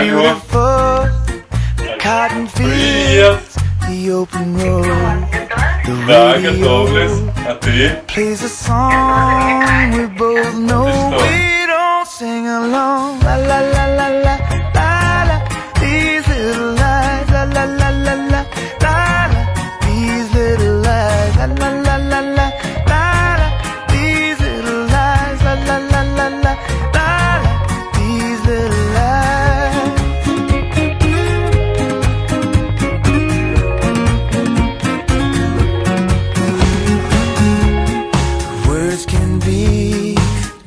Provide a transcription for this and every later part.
Алло. Привет. Да, готовлюсь. А ты? Ты что?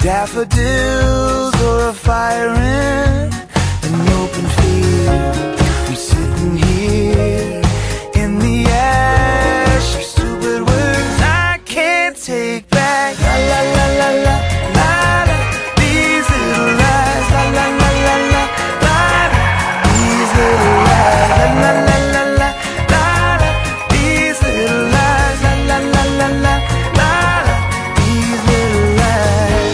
Daffodils or a fire in an open field. I'm sitting here in the ash of stupid words I can't take back. La la la la la la la. These little lies. La la la la la la la. These little lies. La la la la la la la. These little lies. La la la la la la la. These little lies.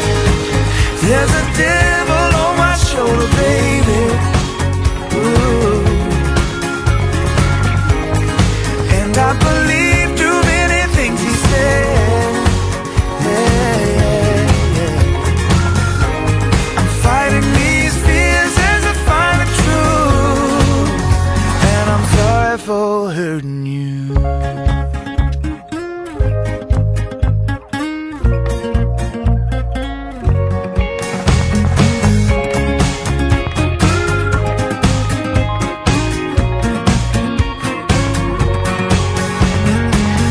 There's a devil on my shoulder, baby. Ooh. And I believe too many things he said. Yeah, yeah, yeah. I'm fighting these fears as I find the truth. And I'm sorry for hurting you.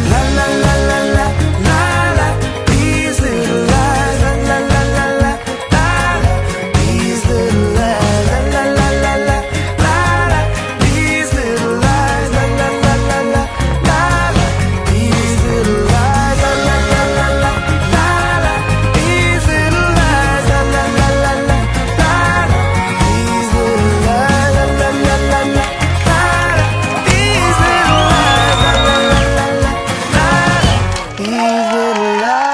La la la la la la la. These little lies. La la la la la la la. These little lies. La la la la la la la. These little lies. La la la la la la la. These little lies. La la la la la la la. These little lies. La la la la la la la. These little lies. La la la la la la la. These little lies. La la la la la la la. These little lies.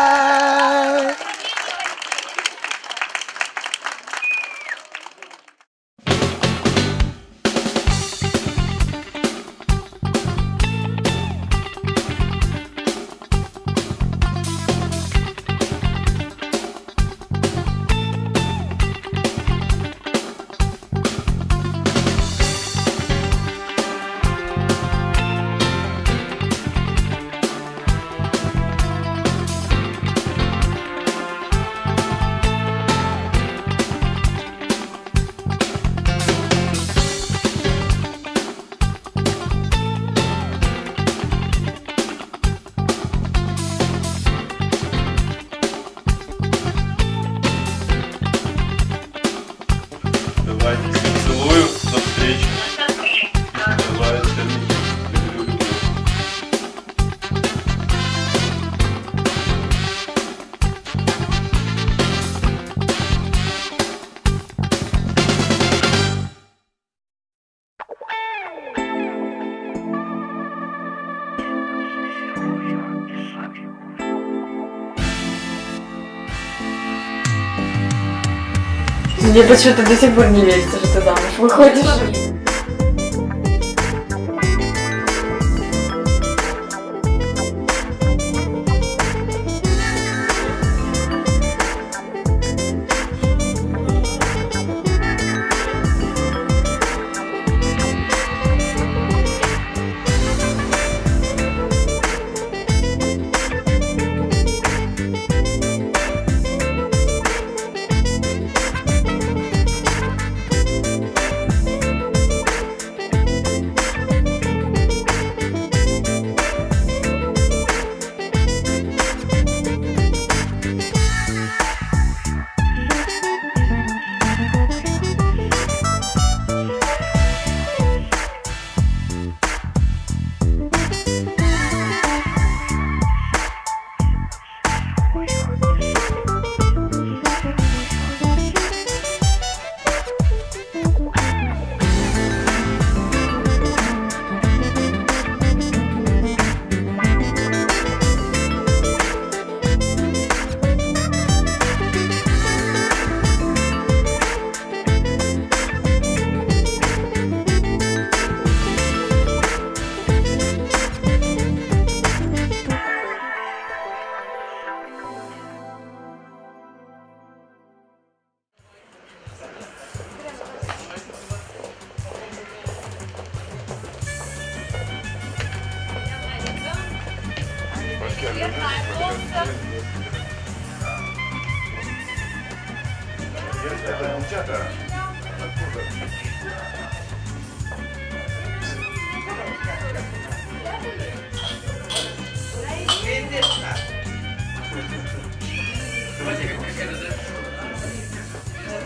Давай, всех целую. До встречи. Давай, люблю, люблю. Мне почему-то до сих пор не верится, что ты замуж выходишь.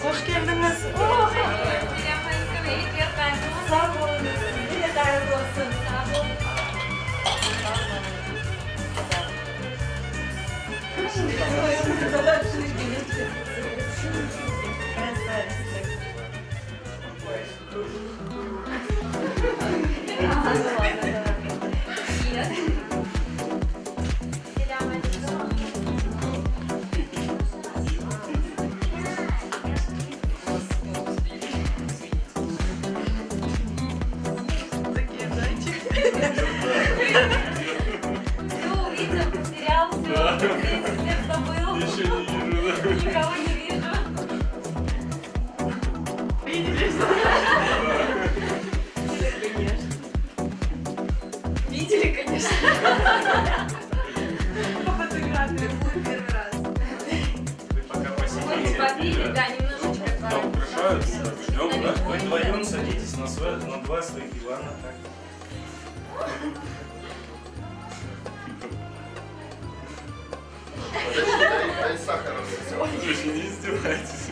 Hoş keldiñiz! Sağ oluñız! Sizge de hayırlı olsun! Вы вдвоем садитесь на, свой, на два своих дивана. Так. Подожди, дай, дай сахара. Слушай, не издевайтесь.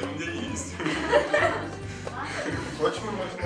У меня есть. Хочешь, мы можем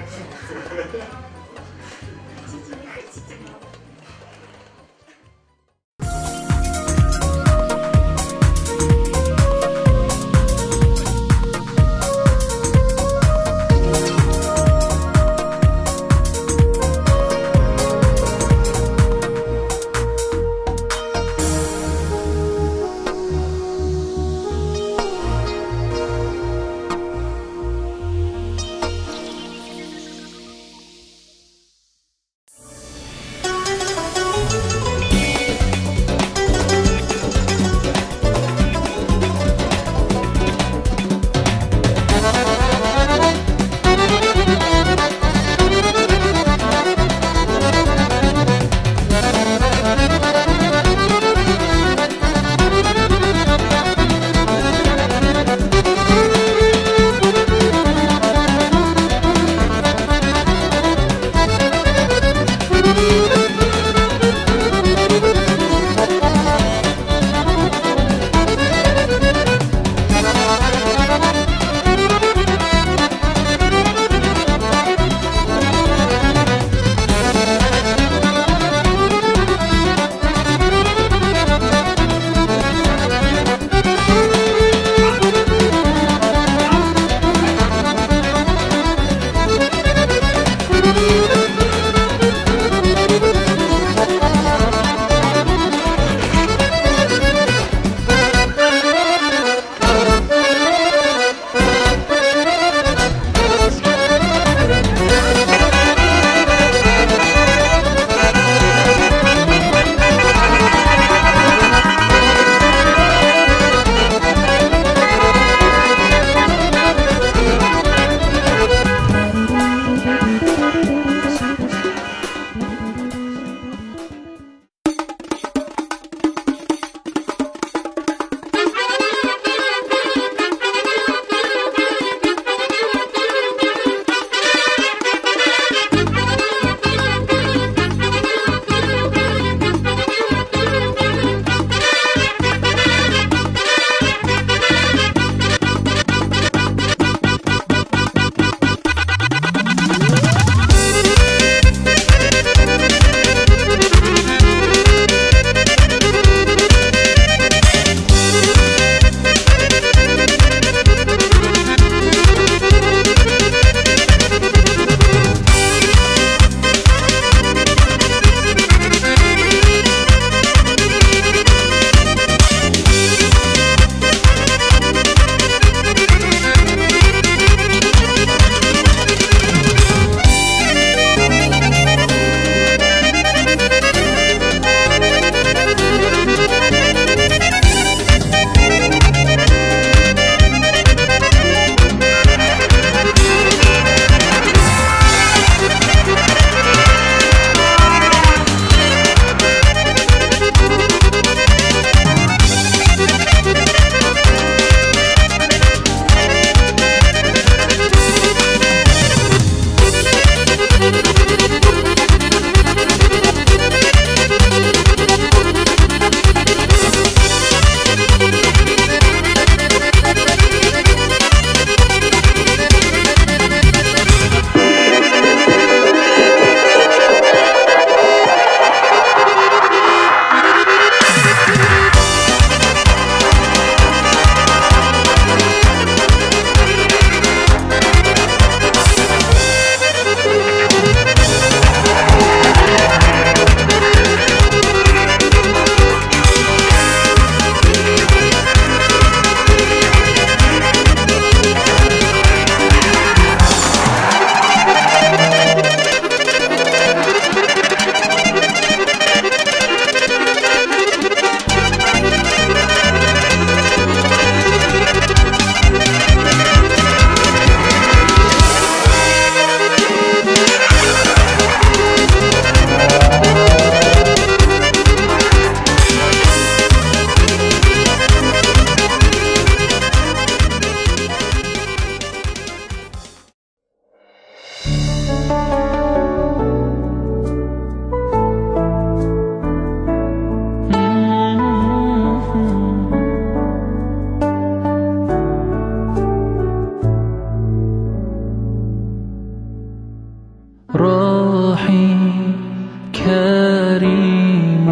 Kerim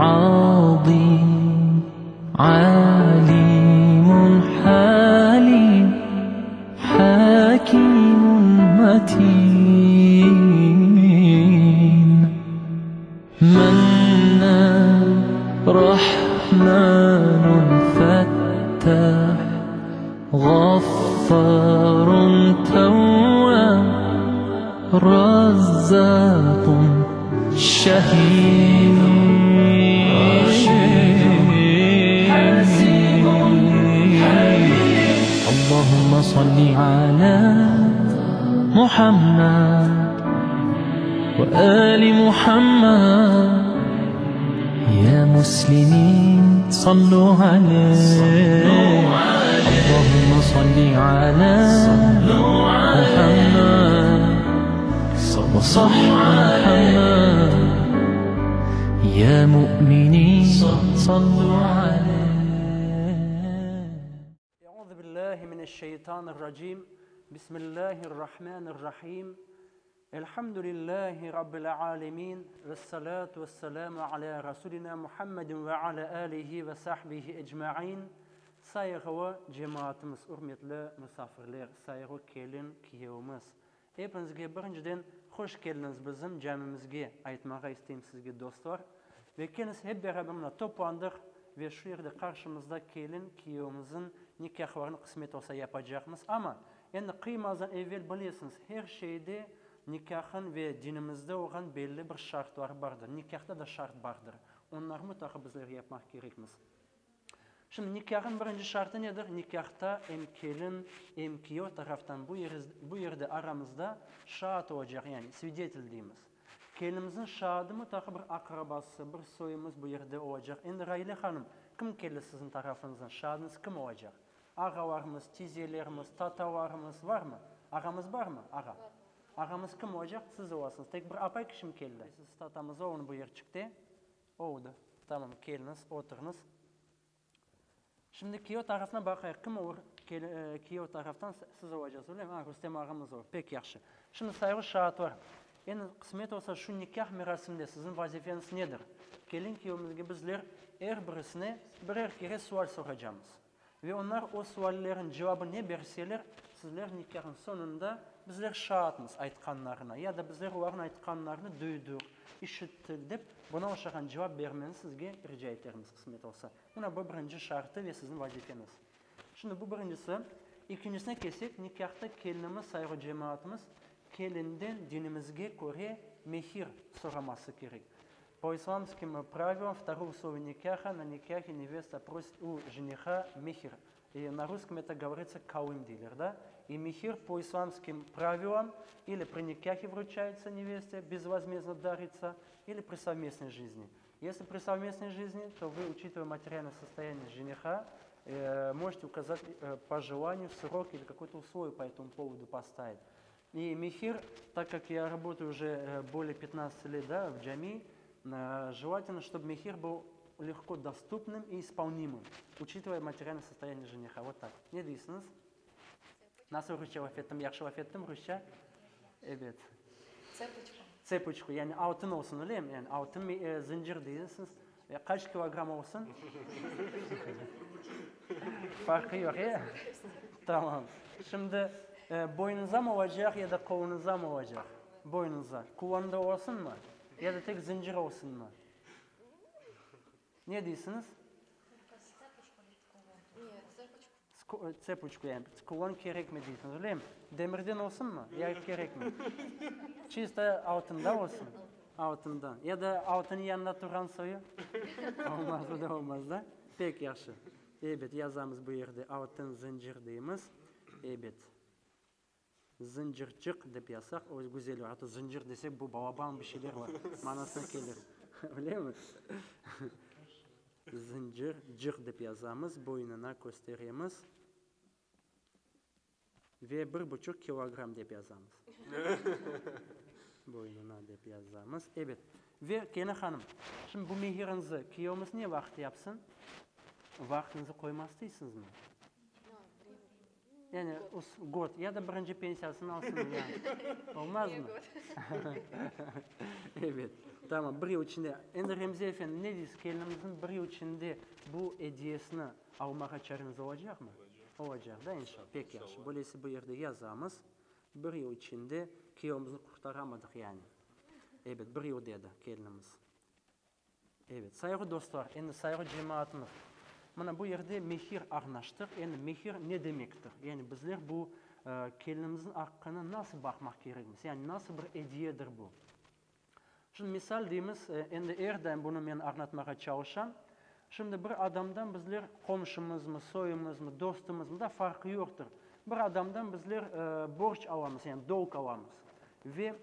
Azim Alim Halim Hakim Metin Mennan Rahman Fettah Ğaffar Tevvab Razzaq Şehid Allahümme salli ala Muhammed ve ali Muhammed Ya muslimin sallu aleyh Allahümme salli ala Muhammed ve sahbi Muhammed Ya müminin sallu aleyh. Euzu billahi mineşşeytanirracim. Bismillahirrahmanirrahim. Elhamdülillahi Rabbil alemin. Ve salatu ve selamu ala Rasulina Muhammedin ve ala alihi ve sahbihi ecmain. Sayğılı cemaatımız, ürmetli musafirler, sayğılı kelin, kiyevimiz. Epiñizge birinciden hoş keldiñiz bizim camimizge aytmağa isteyim sizge dostlar. Ve keliñiz hep beraber mına toplandıq ve şu yerde qarşımızda kelin, kiyevimizin nikâhlarını qısmet olsa yapacaqmız. Amma Endi qıymazdan evvel bilesiñiz, her şeyde nikâhın ve dinimizde olğan belli bir şartları bardır. Nikâhta da şart bardır. Onları mıtlaqa bizler yapmaq kerekmiz. Şimdi nikâhın birinci şartı nedir? Nikâhta em kelin, em kiyev taraftan bu bu yerde aramızda şaat olacaq, yani svidetel deymiz. Kelinimizniñ şaadı mıtlaqa bir aqrabası, bir soyumız bu yerde olacaq. Endi Raile hanım, kim keldi siziñ tarafıñızdan, şaadıñız kim olacaq? Ağalarımız, tizelerimiz, tatalarımız varmı? Ağamız barmı, ağa? Ağamız kim olacaq? Siz olasıñız. Tek bir apay kişim keldi. Siz tatamız olun bu yerçikte. Oldı. Tamam, keliñiz, oturıñız. Şimdi kiyev tarafına baqayıq. Kim olur kiyev taraftan? Siz olacaqsız, öyle mi? A, Rustem ağamız olur. Pek yahşı. Şimdi sayılı şaatlar. Endi qısmet olsa, şu nikâh merasiminde siziñ vazifeñiz nedir? Kelin kiyevimizge bizler er birisine birer kere sual soracamız. Ve onlar o suallerin cevabı ne berseler, sizler nikâhın soñunda bizler şaatmız aytqanlarına ya da bizler olarnıñ aytqanlarını duydıq, işittik dep, buna oşağan cevap bermenizi sizge rica etermiz, qısmet olsa. Mına bu birinci şartı ve siziñ vazifeñiz. Şimdi bu birincisi. İkincisine kelsek, nikâhta kelinimiz, sayğı cemaatımız, kelinden dinimizge köre mehir soraması kerek. Po islamskim pravilam vtorое условие nikâha, na nikâhe nevesta prosit u jeniha mehir. I na russkom eto govoritsâ kalım deyler, da? I mehir po islamskim pravilam ili pri nikâhe vruçayetsâ neveste, bezvozmezdno daritsâ, ili pri sovmestnoy jizni. Esli pri sovmestnoy jizni, to vı, uçitıvaya materialnoye sostoyaniye jeniha, možete ukazat po jelaniyu srok ili kakoy-to условие po etomu povodu postavit. I mehir, tak kak ya rabotayu uje bolee pyatnadtsati let, da, v cami, jelatelno, ştob mehir byl legko dostupnım i ispolnimım, uçitıvaya materialnoye sostoyaniye jeniha. Vot tak. Ne deysiñiz? Nasıl rusça laf ettim? Yahşı laf ettim rusça? Ebet. Tsepoçku. Tsepoçku, yani altın olsun, öylemi? Yani altın zıncır deysiñiz. Qaç kilogramm olsun? Farqı yoq, e? Tamam. Şimdi boynuñıza mı olacaq ya da qoluñıza mı olacaq? Boynuñıza. Qulağında olsunmı? Ya da tek zıncır olsunmı? Ne deysiñiz? Tsepoçku, yani kulon kerekmi deysiñiz, öylemi? Demirden olsunmı ya kerekmi? Çisto altında olsun, altından. Ya da altın yanında turğan soyu? Olmaz, o da olmaz, da? Pek yahşı. Ebet, yazamız bu yerde altın zıncır deymiz. Ebet. Zıncırçıq dep yazsaq, o güzel olur. Ato zıncır desek, bu balaban bir şeyler var manasına kelir. Öylemi? Zıncırcıq dep yazamız, boynuna kösteremiz ve bir buçuq kilogramm dep yazamız. Boynuna dep yazamız. Ebet. Ve, Kene hanım, şimdi bu mehiriñizi kiyevimiz ne vaqıt yapsın? Vaqtıñızı qoymaq isteysiñizmi? Yani god, ya da birinci pensiyasını alsın, ya. Olmazmı? Ebet, tamam, bir yıl içinde. Endi Remzi efendi, ne deysiz, kelinimizniñ bir yıl içinde bu ediyesini almağa çareñiz olacaqmı? Olacaq. Olacaq, da, inşallah. Pek yahşı. Böyleyse bu yerde yazamız. Bir yıl içinde kiyevimizni qurtaramadıq, yani. Ebet, bir yıl dedi kelinimiz. Evet, sayğı dostlar, endi sayğı cemaatımız, mına bu yerde mehir añlaştıq, endi mehir ne demektir? Yani bizler bu kelinimizniñ aqqını nasıl baqmaq kerekmiz? Yani nasıl bir ediyedir bu? Şimdi misal deymiz, endi er daim bunı men añlatmağa çalışam. Şimdi bir adamdan bizler qomşumızmı, soyumızmı, dostumızmı da farqı yoqtır. Bir adamdan bizler borc alamız, yani dolg alamız. Ve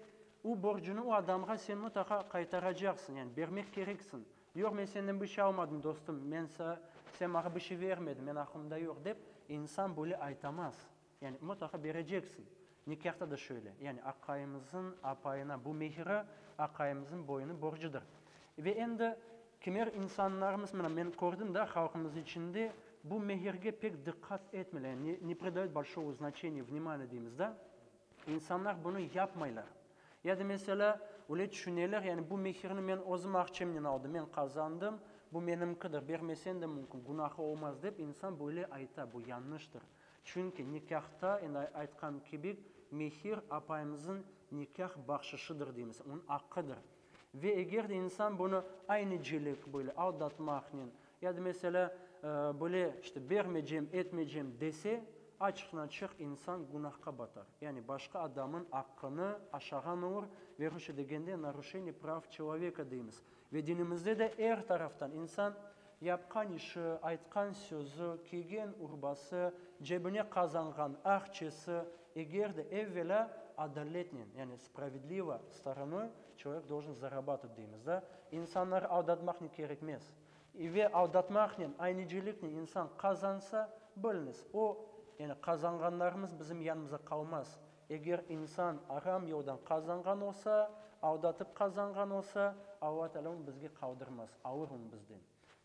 O borcunı o adamğa sen mıtaqa qaytaracaqsıñ, yani bermek kereksiñ. Yoq, men senden bir şey almadım, dostum, men sa, sen maña bir şey vermediñ, men aqlımda yoq, dep, insan böyle aytamaz. Yani mıtaqa bereceksiñ. Nikâhta da şöyle. Yani aqayımızıñ apayına bu mehri aqayımızıñ boyunı borcudır. Ve endi kimer insanlarımız, mına men kördim da, halqımız içinde bu mehirge pek diqqat etmeyler, yani ne pridayut bolşogo znaçeniya, vnimaniya deymiz da. İnsanlar bunı yapmaylar. Ya da, meselâ, öyle tüşüneler, yani bu mehirni men özüm aqçamnen aldım, men qazandım, bu menimkidir, bermesen de mümkün, günahı olmaz dep insan böyle ayta, bu yañlıştır. Çünki nikâhta, endi aytqan kibi, mehir apayımıznıñ nikâh bahşışıdır deymiz, onıñ aqqıdır. Ve eger de insan bunı aynecilik, böyle aldatmaqnen, ya da, meselâ, böyle, işte, bermeycem, etmeycem dese, açıqtan-açıq insan günahqa batar. Yani başqa adamnıñ aqqını aşağan olur ve rusça degende naruşeniye prav çeloveka deymiz. Ve dinimizde de er taraftan insan yapqan işi, aytqan sözü, kiygen urbası, cebine qazanğan aqçesi, eger de evvelâ adaletnen, yani spravedlivo storonoy çelovek doljen zarabatıvat deymiz da, insanları aldatmaqnen kerekmez. Ve aldatmaqnen, ayneciliknen insan qazansa, biliñiz, o, yani qazanğanlarımız bizim yanımıza qalmaz. Eger insan aram yoldan qazanğan olsa, aldatıp qazanğan olsa, Alla Teala onı bizge qaldırmaz, alır onı bizden.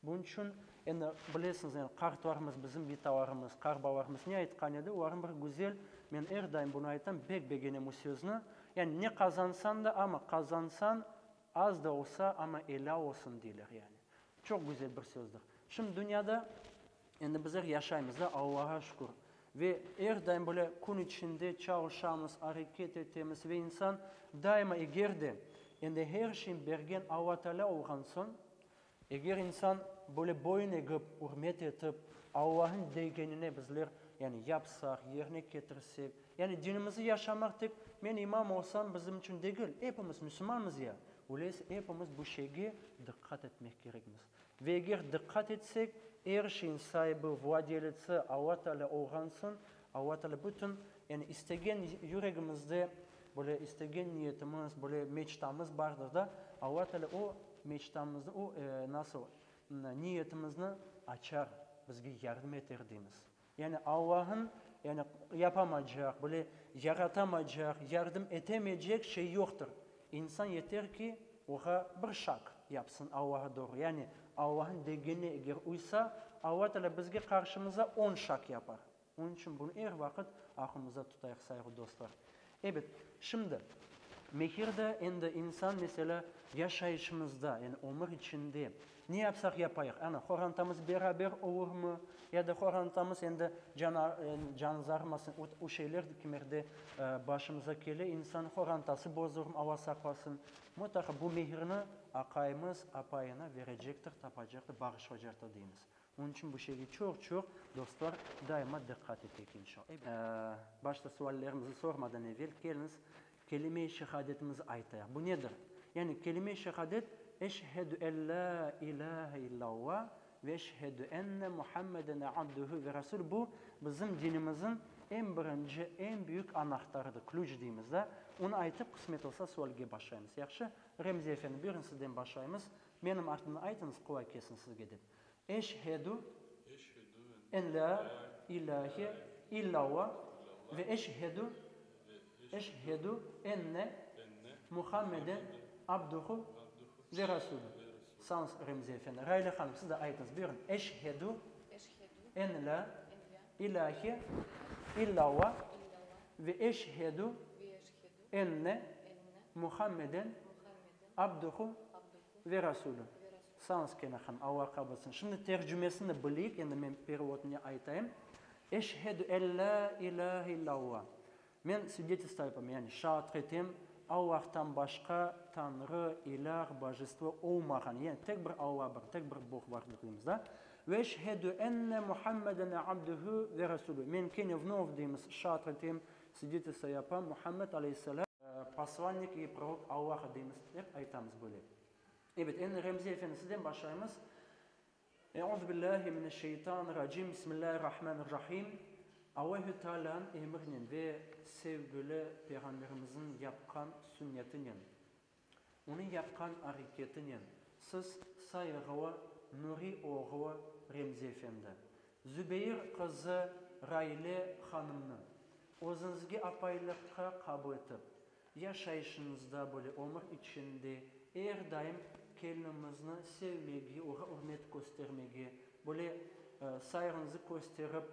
Bunıñ içün, endi bilesiñiz, yani qartlarımız, bizim bitalarımız, qarbalarımız ne aytqan edi, olarnıñ bir güzel, men er daim bunı aytam, bek begenem o sözni, yani ne qazansañ da, amma qazansañ, Az da olsa, amma elâl olsun deyler yani. Çoq güzel bir sözdir. Şimdi dünyada endi bizler yaşaymız da, Allağa şükür. Ve er daim böyle kün içinde çalışamız, areket etemiz ve insan daima eger de endi her şeyni bergen Alla Teala olğan soñ, Eger insan böyle boyun egip, ürmet etip, Allahnıñ degenine bizler, yani yapsaq, yerine ketirsek, yani dinimizi yaşamaq tek men imam olsam bizim içün degil, epimiz müsülmanmız ya, öyleyse epimiz bu şeyge diqqat etmek kerekmiz. Ve eger diqqat etsek, er şeyin saibi, vladelitsi Alla Teala olğan soñ, Alla Teala bütün, yani istegen yüregimizde böyle istegen niyetimiz, böyle meçtamız bardır da, Alla Teala o Meçtamıznı, o, nasıl, niyetimizni açar, bizge yardım eter deymiz. Yani Allah'ın, yani yapamaycaq, böyle yaratamaycaq, yardım etemeycek şey yoqtır. İnsan yeter ki, oğa bir şak yapsın Allah'a doğru. Yani Allah'ın degenine eger uysa, Alla Teala bizge qarşımıza on şak yapar. Onıñ içün bunı er vaqıt aqlımızda tutayıq, sayğılı dostlar. Ebet, şimdi, mehir de endi insan, meselâ, yaşayışımızda, yani ömür içinde ne yapsaq yapayıq, ana, qorantamız beraber olurmı, ya da qorantamız endi canımız ağırmasın, o şeyler kimerde başımıza kele, insan qorantası bozulur, Alla saqlasın, mıtlaqa bu mehirni aqayımız apayına verecektir, tapacaqtır, bağışlaycaqtır deymiz. Onıñ içün bu şeyge çoq-çoq, dostlar, daima diqqat eteyik, inşallah. Başta suallerimizni sormadan evel, keliñiz, kelime-i şehadetimizni aytayıq. Bu nedir? Yani kelime-i şehadet, Eşhedü en lâ ilâhe illallah ve eşhedü enne Muhammeden abduhu ve rasuluh. Bu, bizim dinimizniñ eñ birinci, eñ büyük anahtarıdır, klüç deymiz da. Onı aytıp, qısmet olsa, sualge başlaymız. Yahşı? Remzi efendi, buyurıñ, sizden başlaymız. Menim artımdan aytıñız, qolay kelsin sizge dep. Eşhedü en lâ ilâhe illallah ve eşhedü eşhedü enne Muhammeden abduhu ve rasulü. Sağ oluñız, Remzi efendi. Raile hanım, siz de aytıñız, buyurıñ. Eşhedü en lâ ilâhe. İllâllah ve eşhedü enne Muhammeden abduhu ve rasulü. Sañız kene hanım, Alla qabul etsin. Şimdi tercümesini bileyik, endi men perevodını aytayım. Eşhedü en lâ ilâhe illâllah. Men svidetelstvo yapam, yani şaatlıq etem, Allahtan başqa Tañrı, ilâh, bojestvo olmağan, yani tek bir Alla bar, tek bir Boh bar deymiz, da. Ve eşhedü enne Muhammeden abduhu ve rasulü. Men kene vnov deymiz, şaatlıq etem, svidetelstvo yapam, Muhammed aleyhisselâm, poslannik i prorok Allaha deymiz, dep aytamız böyle. Ebet, endi Remzi efendi, sizden başlaymız. Euzubillahi mineşşeytanirracim, Bismillahirrahmanirrahim. Allahü Tealânıñ emirinen ve sevgili Peyğamberimizniñ yapqan sünnetinen, onıñ yapqan areketinen siz sayğılı Nuri oğlu Remzi efendi, Zübeyir qızı Rayle hanımnı özüñizge apaylıqqa qabul etip, Yaşayışıñızda böyle ömür içinde er daim kelinimizni sevmege, oğa ürmet köstermege, böyle sayğıñızı kösterip,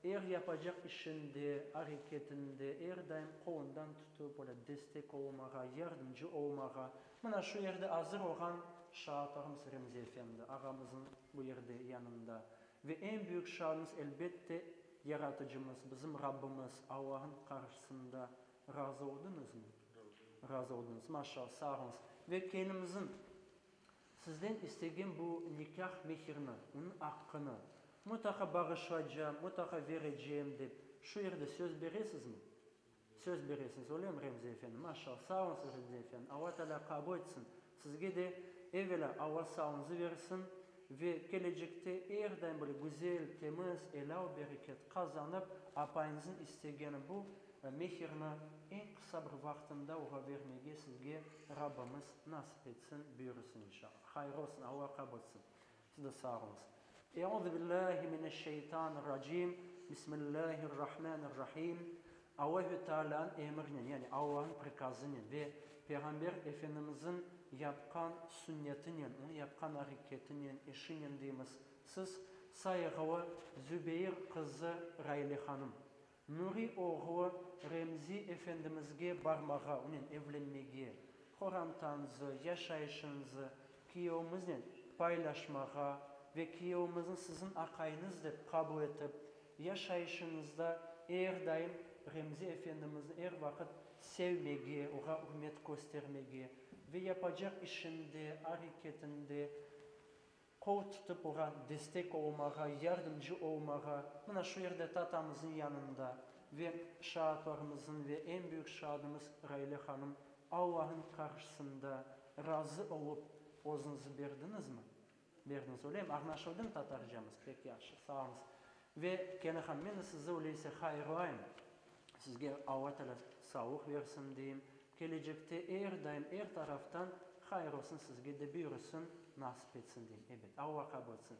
er yapacaq işinde, areketinde er daim qolundan tutıp, böyle destek olmağa, yardımcı olmağa, mına şu yerde azır olğan şaatlarımız Remzi efendi ağamızın bu yerde yanında ve eñ büyük şaatımız elbette Yaratıcımız, bizim Rabbimiz Allah'ın qarşısında Razı oldıñızmı? Razı oldıñız. Maşallah, sağ oluñız. Ve kelinimizin sizden istegen bu nikâh mehirni, onıñ aqqını mutlaqa bağışlaycam, mutlaqa berecem dep şu yerde söz beresizmi? Söz beresiñiz, öylemi, Remzi efendi? Maşallah, sağ oluñız, Remzi efendi. Alla Teala qabul etsin. Sizge de, evelâ, Alla sağlığıñızı versin ve kelecekte er daim böyle güzel, temiz, elâl bereket qazanıp, apayıñızıñ istegeni bu Mehirni eñ qısa bir vaqtında oğa vermege sizge Rabbimiz nasip etsin, buyursın inşallah. Hayır olsun, Alla qabul etsin. Siz de sağ oluñız. Euzubillahi mineşşeytanirracim, Bismillahirrahmanirrahim. Allahü Tealânıñ emirinen, yani Allanıñ prikazınen ve Peyğamber Efendimizniñ yapqan sünnetinen, onıñ yapqan areketinen, işinen deymiz, siz sayğılı Zübeyir qızı Rayle hanım, Nuri oğlu Remzi efendimizge barmağa, onen evlenmege, qorantañızı, yaşayışıñızı kiyevimiznen paylaşmağa ve kiyevimizni siziñ aqayıñız dep qabul etip, yaşayışıñızda er daim Remzi efendimizni er vaqıt sevmege, oğa ürmet köstermege ve yapacaq işinde, areketinde, Qol tutıp oğa destek olmağa, yardımcı olmağa, mına şu yerde tatamıznıñ yanında ve şaatlarımıznıñ ve eñ büyük şaadımız Raile hanım Allahnıñ qarşısında razı olıp özüñizi berdiñizmi? Berdiñiz, öylemi? Añlaşıldımı tatarcamız? Pek yahşı, sağ oluñız. Ve kene hanım, men de sizi öyleyse hayırlayım. Sizge Alla Teala sağlıq versin deyim. Kelecekte er daim er taraftan hayır olsun sizge de buyursın, nasip etsin deyim. Ebet, Alla qabul etsin.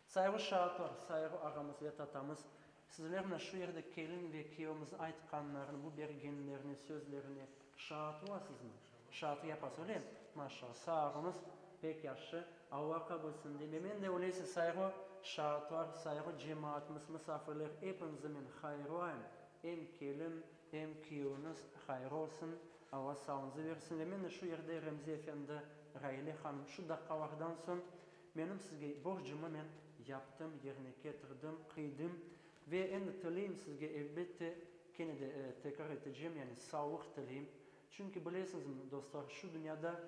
Sayğılı şaatlar, sayğılı ağamız ve tatamız, sizler mına şu yerde kelin ve kiyevimizniñ aytqanlarını, bu bergenlerine, sözlerine şaat olasızmı? Şaatı yapasız, öyle mi? Maşallah, sağ oluñız, pek yahşı, Alla qabul etsin deyim. Ve men de öyleyse sayğılı şaatlar, sayğılı cemaatımız, musafirler, epiñizni men hayırlayım, em kelin, Em küyüviñiz hayır olsun, Alla sağlığıñızı versin. Ve men de şu yerde Remzi efendi, Raile hanım, şu daqqalardan soñ menim sizge borcumı men yaptım, yerine ketirdim, qıydım. Ve endi tileyim sizge, elbette, kene de tekrar etecem, yani sağlıq tileyim. Çünki bilesiñizmi, dostlar, şu dünyada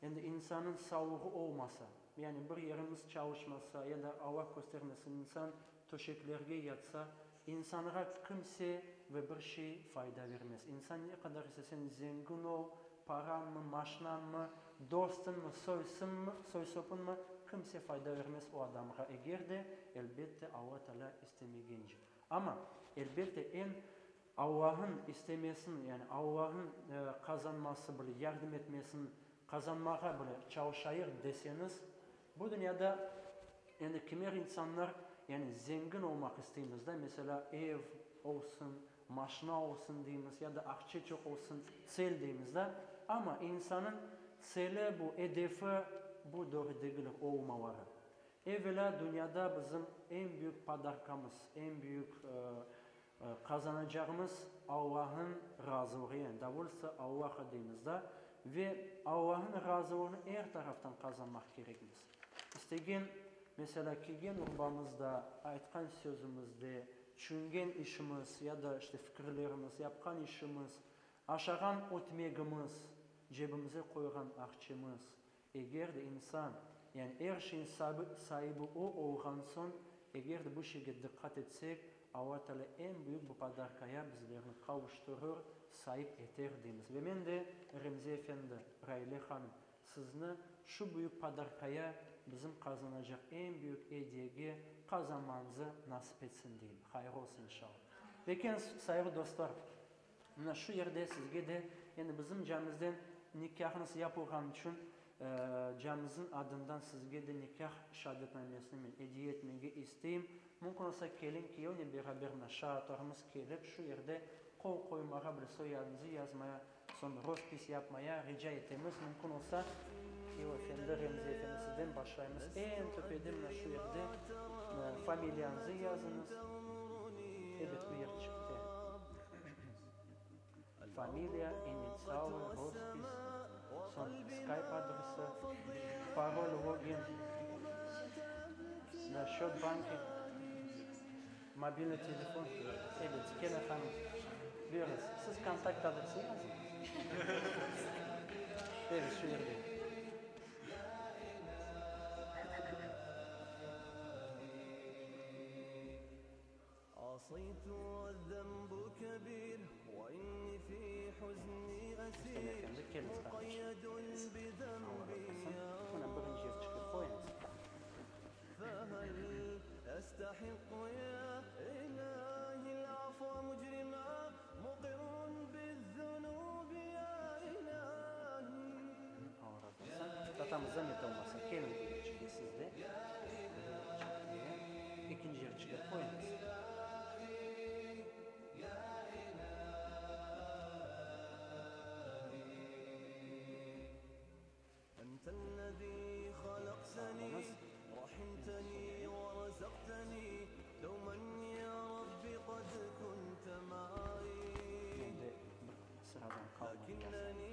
endi insannıñ sağlığı olmasa, yani bir yerimiz çalışmasa ya da Alla köstermesin, insan töşeklerge yatsa, insanğa kimse ve bir şey fayda vermez. İnsan ne qadar istesen zengin ol, parañmı, maşinañmı, dostıñmı, soysıñmı, soy-sopuñmı, kimse fayda vermez o adamğa, eger de, elbette, Alla Taalâ istemegence. Amma, elbette, eñ Allah'ın istemesin, yani Allah'ın qazanması bile, yardım etmesin, qazanmağa bile çalışayıq deseñiz, bu dünyada endi kimer insanlar, yani zengin olmaq isteymiz da, meselâ, ev olsun, maşina olsun deymiz, ya da aqça çoq olsun, tsel deymiz da, amma insanıñ tseli bu, edefi bu doğru degil olmaları. Evelâ dünyada bizim eñ büyük podarkamız, eñ büyük. Qazanacağımız Allah'ın razılığı, yani dovolstvo Allaha deymiz da, ve Allah'ın razılığını er taraftan qazanmaq kerekmiz. İstegen, meselâ, kiygen urbamızda, aytqan sözümizde, tüşüngen işimiz ya da işte fikirlerimiz, yapqan işimiz, aşağan ötmegimiz, cebimize qoyğan aqçımız, Eger de insan, yani er şeyin saibi o olğan soñ, eger de bu şeyge diqqat etsek, Alla Taalâ eñ büyük bu podarkaya bizlerni qavuştırır, saip eter deymiz. Ve men de, Remzi efendi, Raile hanım, sizni şu büyük podarkaya, bizim qazanacaq eñ büyük ediyege qazanmañızı nasip etsin deyim. Hayır olsun, inşalla. Ve kene, sayılı dostlar, Mına şu yerde sizge de, endi bizim camimizden nikâhıñız yapılğan içün, camimizniñ adından sizge de nikâh şeadetnamesini men ediye etmege isteyim. Mümkün olsa, kelin kiyevnen beraber mına şaatlarımız kelip, şu yerde qol qoymağa, bir soyadıñızı yazmaya, soñ rospis yapmaya rica etemiz. Mümkün olsa, kiyev efendi, Remzi efendi, sizden başlaymız. Eñ töpede mına şu yerde familiyañızı yazıñız. Ebet, bu yerçikte. Familiya, initsialı, rospis, soñ skayp adresi, parol, login, da schot banki, mobilniy telefon. Ebet, kene hanım, buyurıñız, siz kontakt adresini yazıñız. Evet, şu yerde. Rustem efendi, keliñiz, qardaşım. Alla razı olsun. Mına, birinci yerçikni qoyuñız. Alla razı olsun. Tatamız, zamet olmasa, keliñ bu yerçikge siz de. Bu yerçikge. Ekinci yerçikge qoyuñız. Sağ oluñız. Men de bir sıradan qalmay yazayım.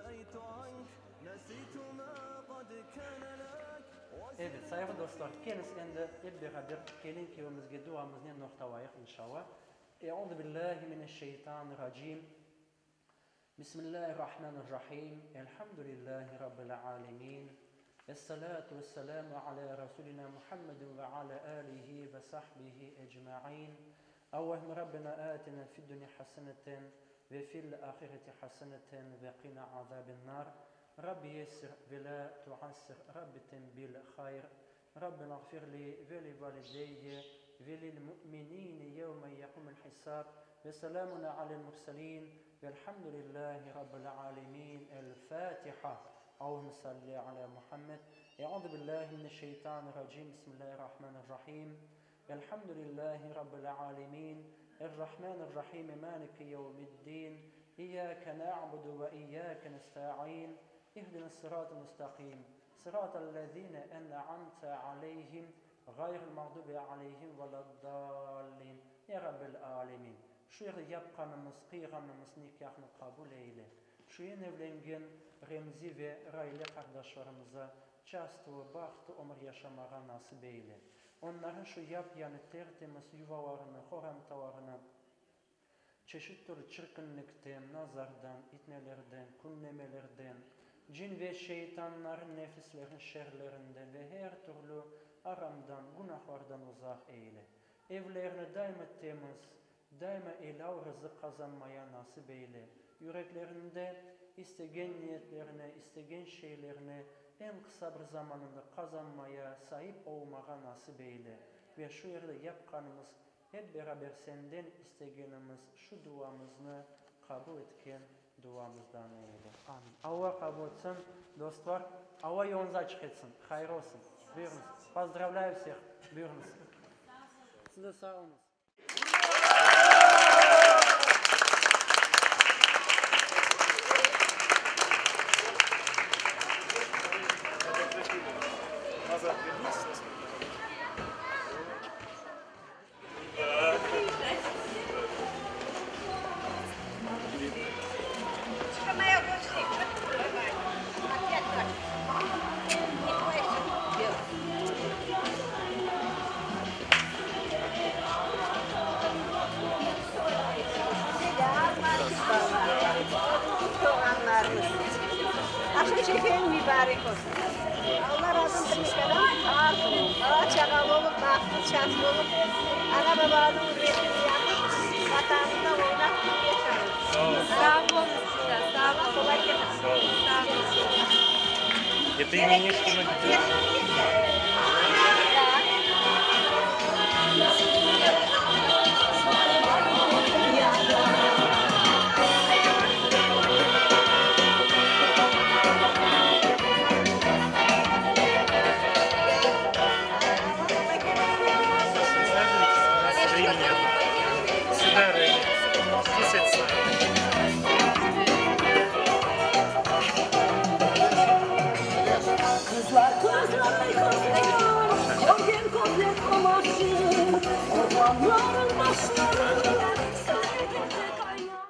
Facebook adresi. Evet, sayğı dostlar, keliñiz endi ep beraber kelin-kiyevimizge duamıznen noqtalayıq, inşallah. Euzu billahi mineşşeytanirracim. Bismillahirrahmanirrahim. Elhamdülillahi rabbil alemin. Essalatu vesselamu ala rasulina Muhammedin ve ala alihi ve sahbihi ecmain. Allahümme Rabbena atina fid dünya haseneten ve fil ahireti haseneten ve qina azabin nar. Rabbi yessir ve la tuassir, Rabbi tem bil hayr, Rabbena ğfir li ve li valideyye ve lil mu'minine yevme yequmul hisab ve selamun alel murselin velhamdülillahi rabbil alemin. El Fatiha. Allahümme salli ala Muhammed. Euzu billahi mineşşeytanirracim. Bismillahirrahmanirrahim. Elhamdülillahi rabbil alemin. Errahmanirrahim. Maliki yevmiddin. İyyake na'budu ve iyyake nesta'in. İhdinas sıratal mustaqim. Sıratal lezine en'amte aleyhim ğayril mağdubi aleyhim veleddallin. Ya Rabbel alemin! Şu yerde yapqanımız, qıyğanımız nikâhnı qabul eyle. Şu yeni evlengen Remzi ve Raile qardaşlarımıza çastlı, bahtlı ömür yaşamağa nasip eyle. Onların şu yap-yañı tertemiz yuvalarını, qorantalarını Çeşit türlü çirkinlikten, nazardan, itnelerden, künlemelerden, cin ve şeytanların nefislerin şerlerinden ve her türlü aramdan, günahlardan uzaq eyle. Evlerini daima temiz, daima elâl rızıq qazanmaya nasip eyle. Yüreklerinde istegen niyetlerine, istegen şeylerine eñ qısa bir zamanında qazanmaya, saip olmağa nasip eyle. Ve şu yerde yapqanımız Hep beraber Senden istegenimiz şu duamıznı qabul etken duamızdan eyle. Amin. Alla qabul etsin, dostlar. Alla yoluñızı açıq etsin. Hayır olsun. Buyurıñız. Pozdravlâyu vseh. Buyurıñız. Siz de sağ oluñız. Назад вернитесь на свой. Şad olıp, ana-babanıñ ürmetini yapıp, Vatanında oynap yaşañız. Sağ oluñız sizge. Sağ oluñ. Qolay kelsin. Sağ oluñ. Sağ oluñ. Это именишки на Qızlar, qızlar, ay qızlar, Körgen közler qamaşır, Oğlanlarnıñ başları Sarı gece qaynar.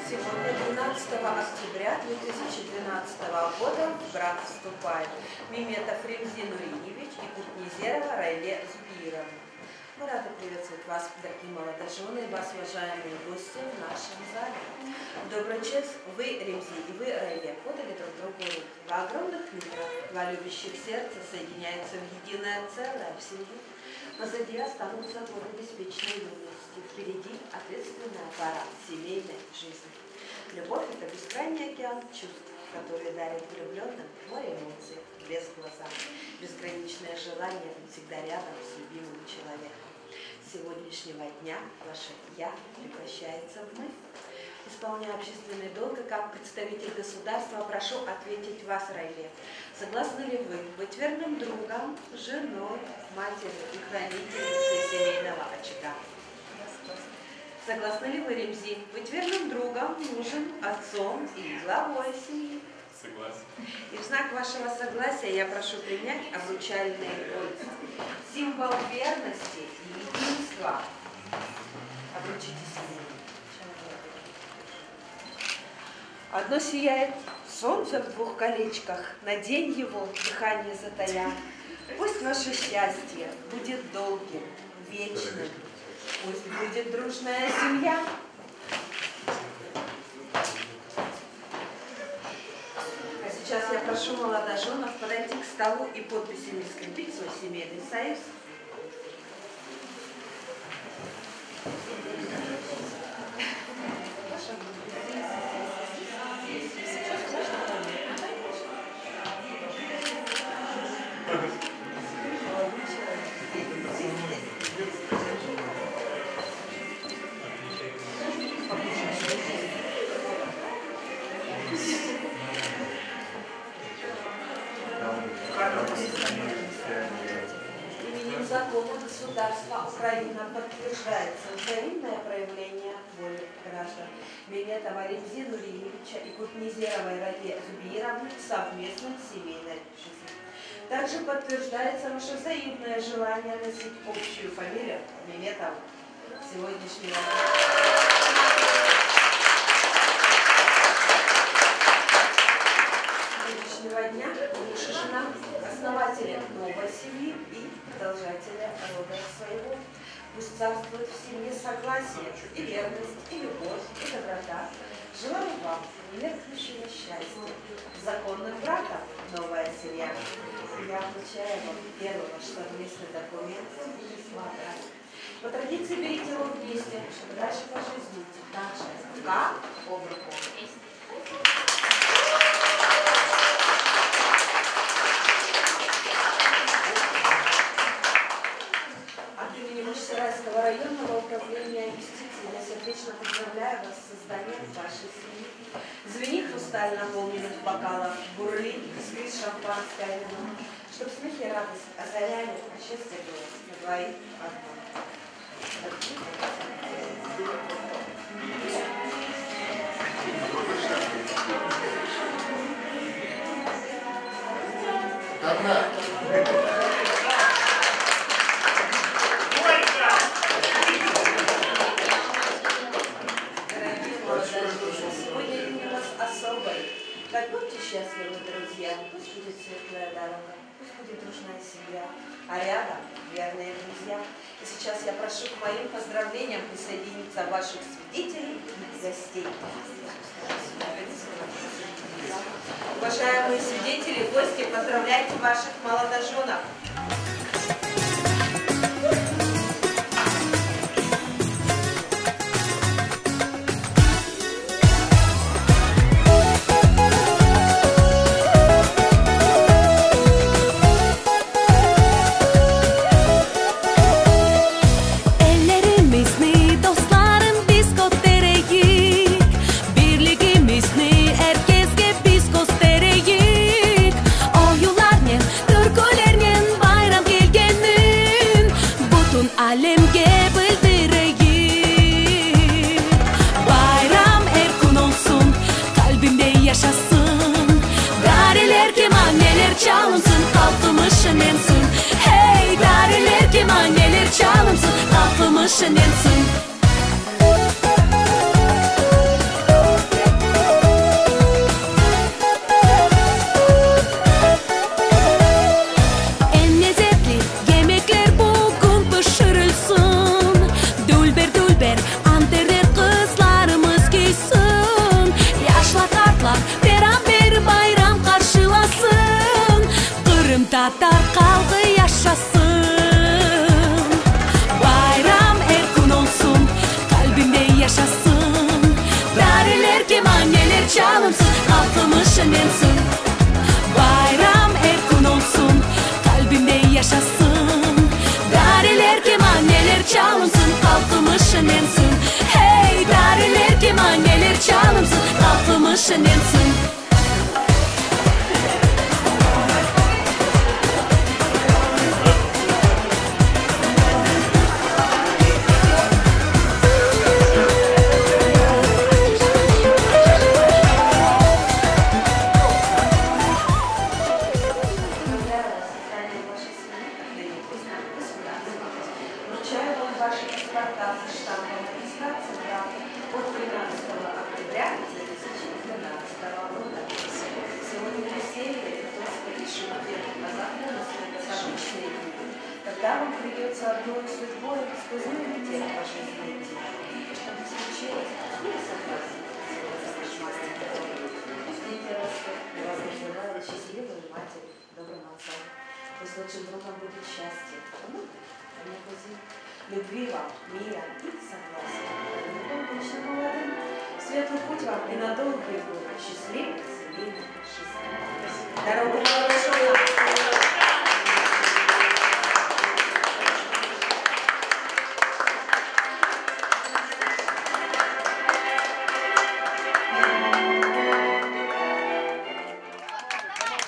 Сегодня, 12 октября 2012 года, в брак вступает Меметов Ремзи Нуриевич и Кутнезерова Райле Зубировна. Мы рады приветствовать вас, дорогие молодожены, и вас, уважаемые гости, в нашем зале. В добрый час вы, Ремзи, и вы, Райле, подали друг другу руки. Два огромных мира, два любящих сердца соединяются в единое целое, в семью. Позади останутся годы беспечной юности, впереди ответственная пора семейной жизни. Любовь – это бескрайний океан чувств, который дарит влюбленным море эмоций, блеск в глазах, безграничное желание быть всегда рядом с любимым человеком. С сегодняшнего дня ваше «я» превращается в «мы». Исполняя общественный долг и как представитель государства, прошу ответить вас, Райле. Согласны ли вы быть верным другом, женой, матерью и хранительницей семейного очага? Согласны ли вы, Ремзи, быть верным другом, мужем, отцом и главой семьи? Согласен. И в знак вашего согласия я прошу принять обручальные кольца. Символ верности и единства. Обручитесь ими. Одно сияет солнце в двух колечках, на день его дыхание затая. Пусть ваше счастье будет долгим, вечным. Пусть будет дружная семья. А сейчас я прошу молодоженов подойти к столу и подписями скрепить свой семейный союз. Именем закона государства Украина подтверждается взаимное проявление воли граждан. Меметова Ремзи Нуриевича и Кутнезеровой Рале Зубеировны в совместной семейной жизни. Также подтверждается ваше взаимное желание носить общую фамилию Меметова. Сегодняшнего Сегодняшнего дня муж и жена, основатели новой семьи и продолжатели рода своего. Пусть царствует в семье согласие и верность, и любовь, и доброта. Желаю вам немеркнущего счастья, законным браком новая семья. Я вручаю вам первый ваш совместный документ По традиции берите его вместе, чтобы дальше по жизни идти так же, рука об руку. От имени Бахчисарайского районного управления юстиции я сердечно поздравляю вас с созданием вашей семьи. Звени хрусталь наполненных бокалов, бурлит, искрит шампанское вино, чтоб смех и радость озаряли, а счастье было на двоих одно. Одна. Дорогие молодожены, сегодня день у нас особый. Так будьте счастливы, друзья, пусть будет светлая дорога, пусть будет дружная семья, а рядом верные друзья. И сейчас я прошу к моим поздравлениям присоединиться ваших свидетелей и гостей. Уважаемые свидетели, гости, поздравляйте ваших молодоженов. Ellerimizni dostlarım biz kötereyik, Birligimizni er keske biz köstereyik. Oyunlarnen, türkülernen bayram kelgenin Bütün alemge bildireyik. Bayram er kün olsun, qalbimde yaşasın, Dareler, kemaneler çalınsın, halqımız şeñlensin. Hey, dareler, kemaneler çalınsın, halqımız şeñlensin. Eñ lezetli yemekler bugün pişirilsin, Dülber-dülber anterler qızlarımız kiysin, Yaşlar, qartlar beraber bayram qarşılasın, Qırımtatar halqı yaşasın! Bayram er kün olsun, qalbimde yaşasın, Dareler, kemaneler çalınsın, halqımız şeñlensin. Bayram er kün olsun, qalbimde yaşasın, Dareler, kemaneler çalınsın, halqımız şeñlensin. Hey, dareler, kemaneler çalınsın, halqımız şeñlensin. Поздравляю вас с созданием вашей семьи, когда не поздно 18. Вручаю вам ваши паспорта со штампом регистрации брака от 13 октября 2012 года. Сегодня веселье, тост и шутки, а завтра наступят обычные дни, когда вам придется одной судьбой сквозь метель по жизни идти. И чтобы случилось, мир согласен, Пусть дети растут, и вас называют счастливой матерью, добрым отцом. Пусть лучшим другом будет счастье, внук, а не кузин. Любви вам, мира и согласия. Не вечно молодым. Светлый путь вам и на долгие годы счастливой семейной жизни. Дорогу молодоженам!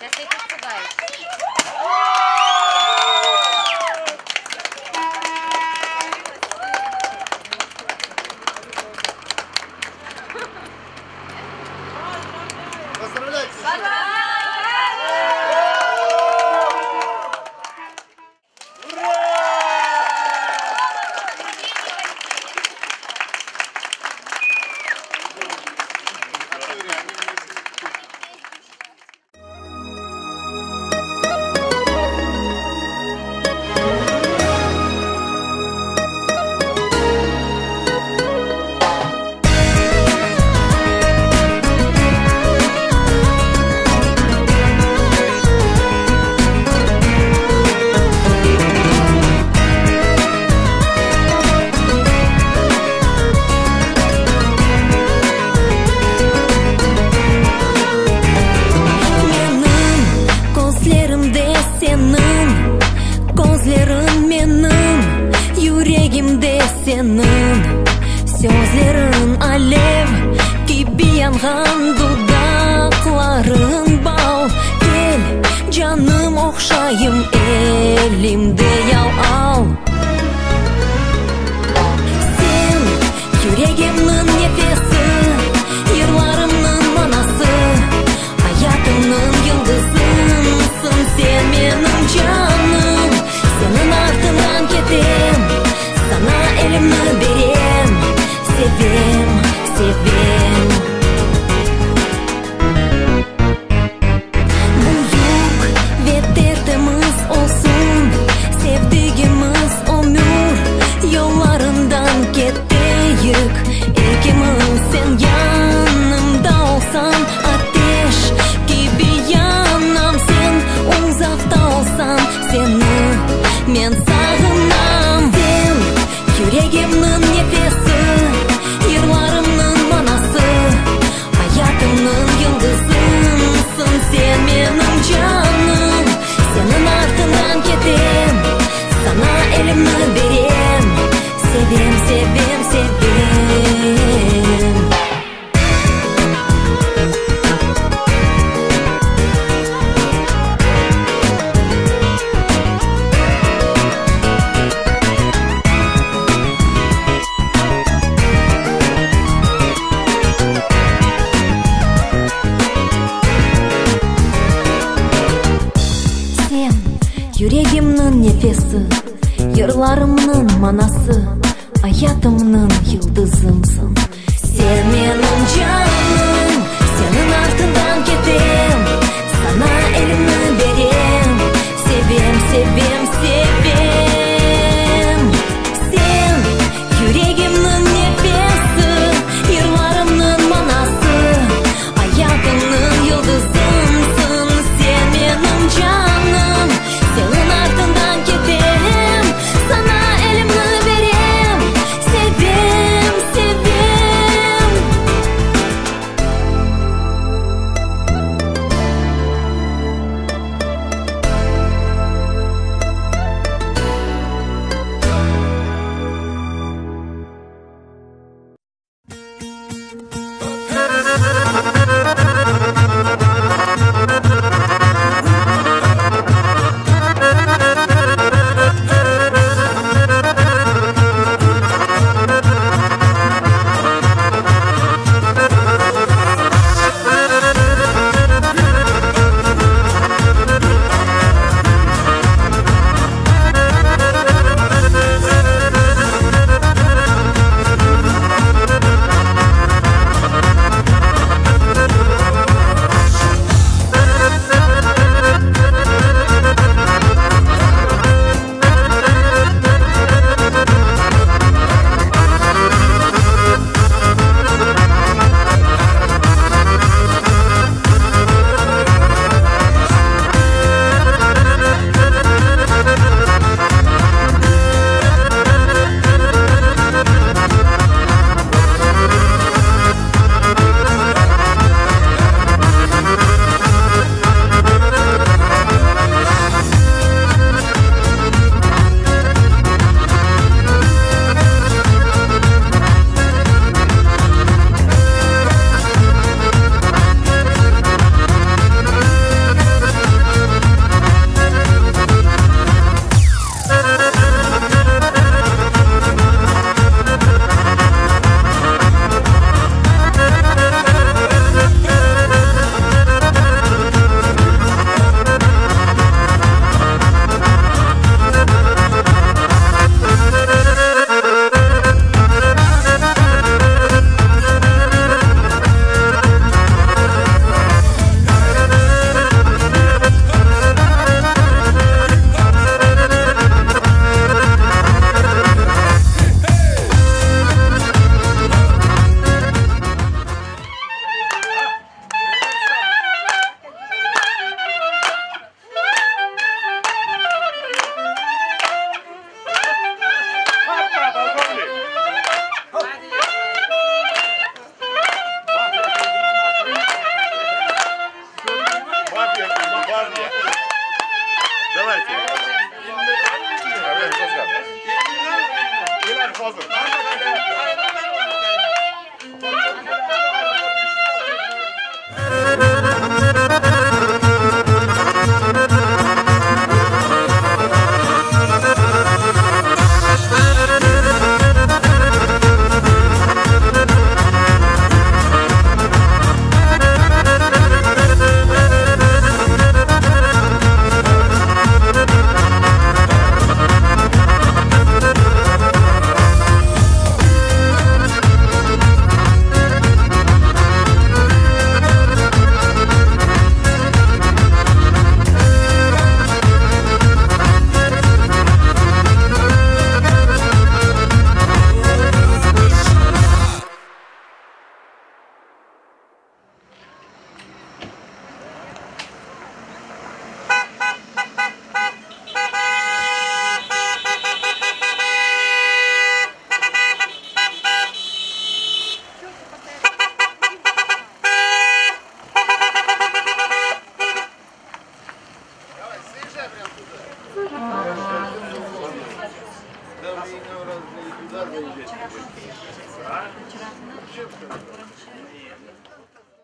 Сейчас я их испугаю. Поздравляйте! Menim közlerimde seniñ közleriñ menim yüregimde seniñ sözleriñ alev kibi yanğan dudaqlarıñ bal kel canım ohşayım elimde yal al sen yüregimniñ nefesi yırlarımnıñ manası ayatımnıñ yıldızısıñ sen. Yırlarımnıñ manası, ayatımnıñ yıldızımsıñ. Sen menim canım, seniñ artıñdan ketem, Saña elimni berem, sevem, sevem, sevem. Sen, yüregimniñ nefesi, yırlarımnıñ manası, ayatımnıñ yıldızımsıñ. Sen menim canım, seniñ artıñdan ketem, Saña elimni berem, sevem, sevem.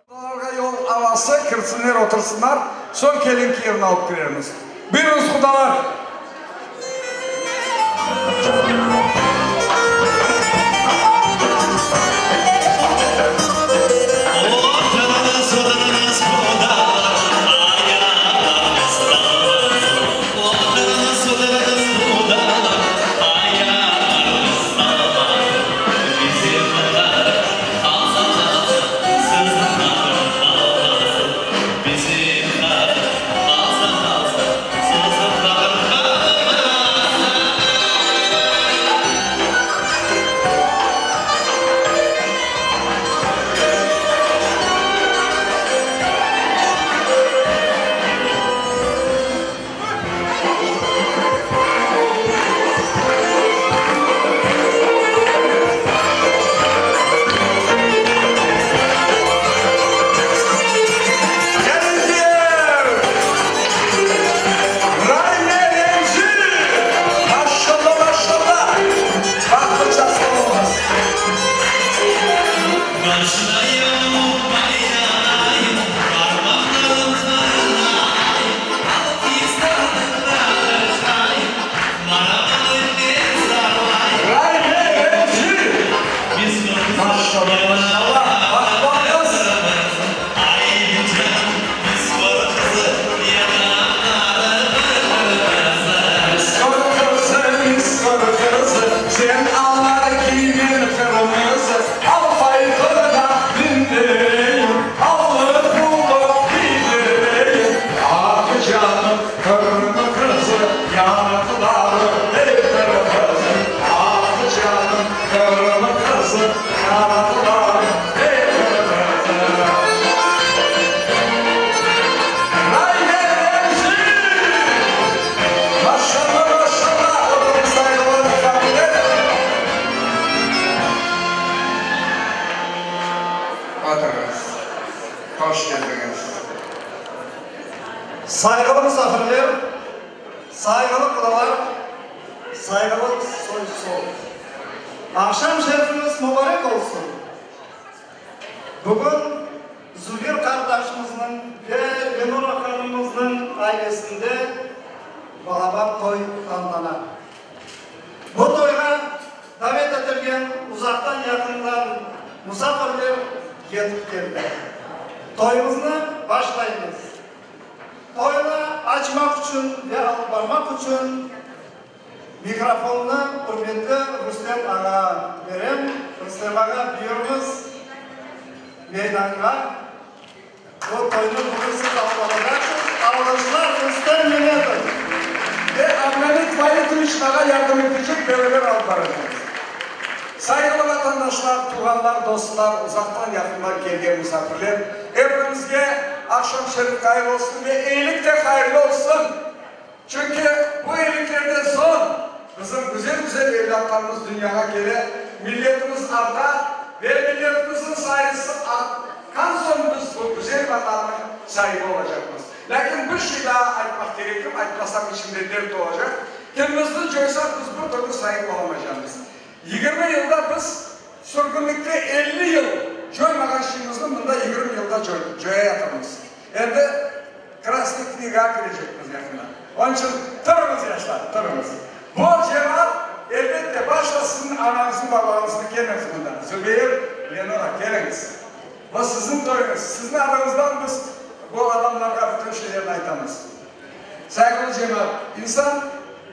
Qudalarğa yol avası, kirsinler, otursınlar, soñ kelin kiyevni alıp kirermiz. Buyurıñız, qudalar! Hoş keldiñiz. Sayğılı musafirler, sayğılı qudalar, sayğılı soy-sop! Aqşam şerifiñiz mubarek olsun! Bugün Zubir qardaşımıznıñ ve Lenora hanımımıznıñ ailesinde balaban toy tantana. Bu toyğa davet etilgen uzaqtan-yaqından musafirler yetip keldi. Toyumıznı başlaymız. Toynı açmaq içün ve alıp barmaq içün mikrofonnı ürmetli Rustem ağa berem. Rustem ağa, buyurıñız meydanğa. Bu toynı bugün siz alıp baracaqsız. Alğışlar Rustem Memetov! Ve Abdulhamit Vaitoviç ağa yardım etecek, beraber alıp baracaqmız. Sayğılı vatandaşlar, tuvğanlar, dostlar, uzaqtan-yaqından kelgen musafirler, epiñizge aqşam şerif hayır olsun ve eyilik de hayırlı olsun! Çünki bu eyiliklerden soñ bizim güzel-güzel evlâtlarımız dünyağa kele, milletimiz arta ve milletimizniñ sayısı artqan soñ biz bu güzel Vatannıñ saibi olacaqmız. Lâkin bir şey daa aytmaq kerekim, aytmasam içimde dert olacaq, tilimizni coysaq biz bir türlü saip olamaycaqmız. 20 yılda biz sürgünlikte 50 yıl coymağan şeyimizni mında 20 yılda coyayatırmız. Endi Krasnıy knigağa kirecekmiz yaqında. Onıñ içün turıñız, yaşlar, turıñız. Bu cemaat, elbette, başta siziñ anañıznı, babañıznı keliñiz mında. Zübeyir, Lenora, keliñiz. Bu siziñ toyuñız. Siziñ adıñızdan biz bu adamlarğa bütün şeylerni aytamız. Sayğılı cemaat, insan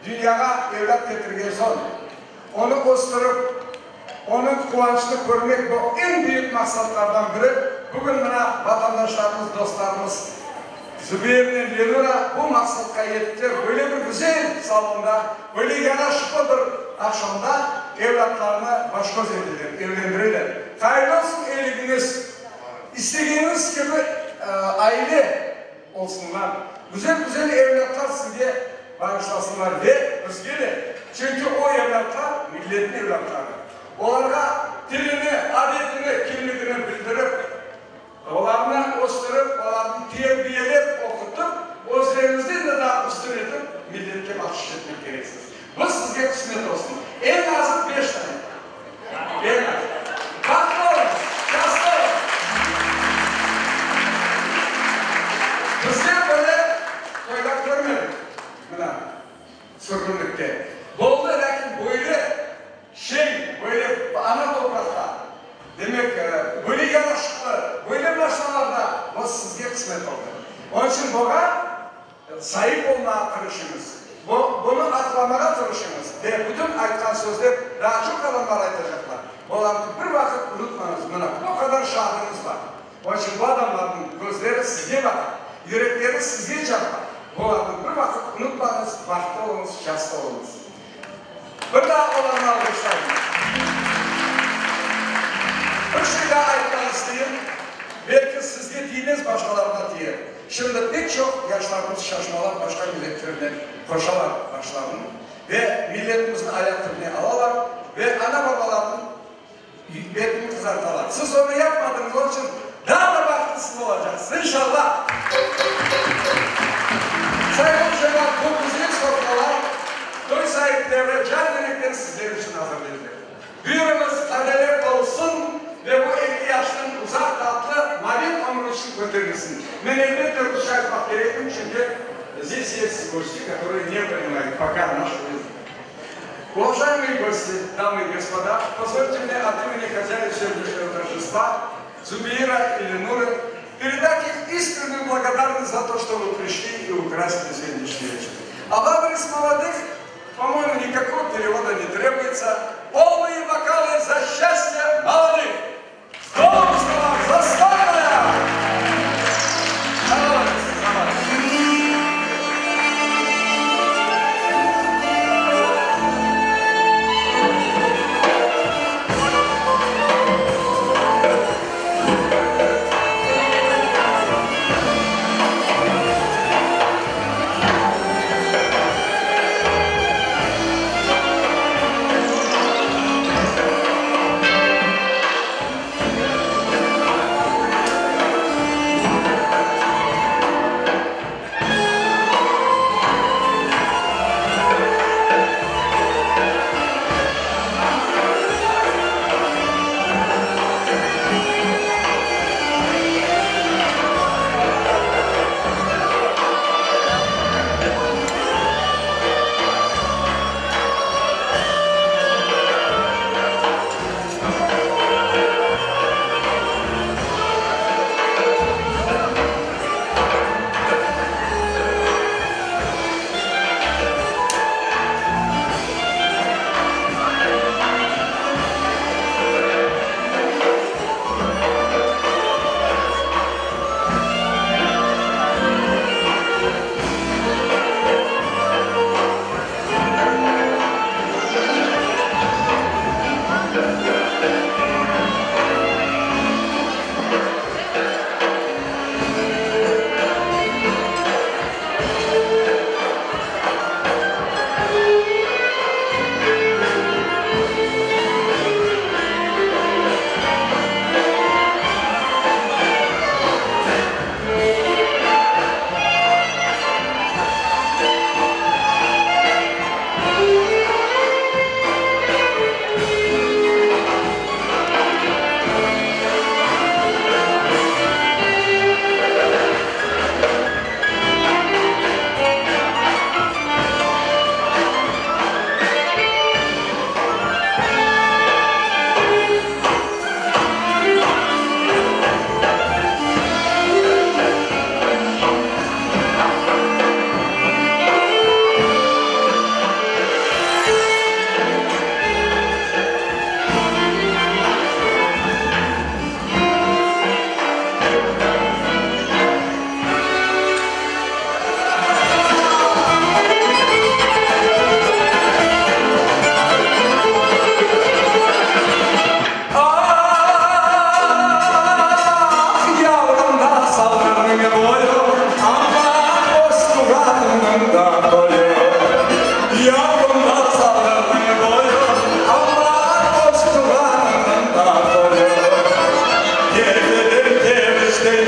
dünyağa evlât ketirgen soñ, onı östürip, Onıñ quvançını körmek bu eñ büyük maqsatlardan biri. Bugün mına vatandaşlarımız, dostlarımız Zübeyirnen Lenura bu maqsatqa yettiler. Böyle bir güzel salonda, böyle yaraşıqlı bir aqşamda evlâtlarını baş-köz eteler, evlendireler. Hayırlı olsun evliligiñiz! İstegeniñiz kibi aile olsunlar, güzel-güzel evlâtlar sizge bağışlasınlar ve bizge de, çünki o evlâtlar milletniñ evlâtları. Olarğa tilini, adetini, kimligini bildirip, olarnı östürip, olarnı terbiyelep, oqutıp, özleriñizden de daa üstün etip milletke bahşış etmek kereksiz. Bu sizge qısmet olsun. Eñ azı beş dane. Eñ azı. Bahtlı oluñız, şanslı oluñız. Bizler böyle toylar körmedik, mına, sürgünlikte. Boldı, lâkin böyle şeñ, böyle ana topraqta, demek, böyle yaraşıqlı, böyle maşnalarda bu sizge qısmet oldı. Onıñ içün buña Saip olmağa tırışıñız, bu, bunı aqlamağa tırışıñız ve bütün aytqan sözler daa çoq adamlar aytacaqlar. Olarnı bir vaqıt unutmañız, mına, o qadar şaatımız bar. Onıñ içün bu adamlarnıñ közleri sizge baqa, yürekleri sizge çarpa. Olarnı bir vaqıt unutmañız, bahtlı oluñız, şanslı oluñız. Bir daa olarnı alğışlayım. Bir şey daa aytmaq isteyim, belki sizge tiymez, başqalarına tiyer. Şimdi pek çoq yaşlarımız şaşmalap başqa milletlernen qoşalar başlarını ve milletimizni ayaq tibine alalar ve ana-babalarınıñ betini qızartalar. Siz onı yapmadıñız, onıñ içün daa da bahtlısız olacaqsız, inşallah! Sayğılı cemaat, bu güzel sofralar toy saipleri can-yürekten sizler içün azırlaydılar. Buyurıñız, qadeler tolsun ve bu eki yaşnıñ uzaq, tatlı, maven ömrü içün köterilsin. Men, elbette, rusça aytmaq kerekim, çünki здесь есть гости, которые не понимают пока нашего языка. Уважаемые гости, дамы и господа, позвольте мне от имени хозяев сегодняшнего торжества Зубеира и Ленуры передать их искреннюю благодарность за то, что вы пришли и украсили сегодняшний вечер. А в адрес молодых, по-моему, никакого перевода не требуется. Полные бокалы за счастье молодых! Здорово, застольная!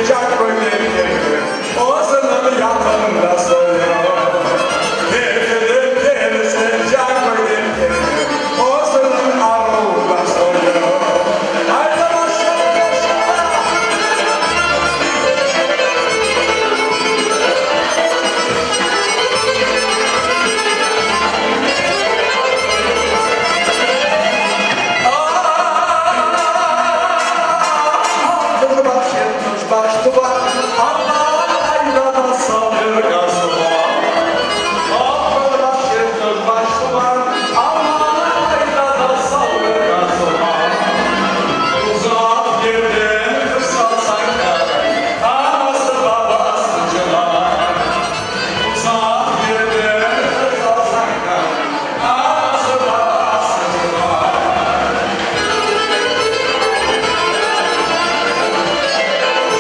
Canköy merkezinde, özüniñ yaqınında soyu. Ketirir kelse Canköy merkezinde, özüniñ aruvda soyu. Ayda maşalla, maşalla! Altın baş, 70 baş tuvar, Aman ayda da salırğası bar. Altın baş, 70 baş tuvar, Aman ayda da salırğası bar. Uzaq yerden qız alsañ qaray, Anası babası cılar. Uzaq yerden qız alsañ qaray, Anası babası cılar.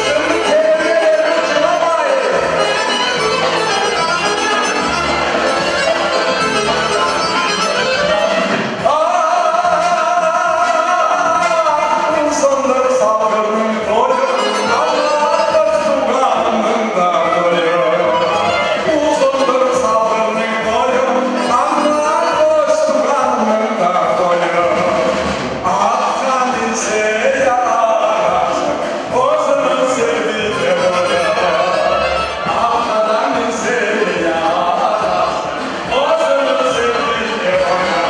Şimdi kelgenlerni cılamayıq. Ah, uzundır Salğırnıñ boyu, Aman Toztuğannıñ da toyu. Uzundır Salğırnıñ boyu, Aman Toztuğannıñ da toyu. Atqa minse yaraşır, Özüniñ sevdiği boyu. Atqa da minse yaraşır, Özüniñ sevdiği boyu.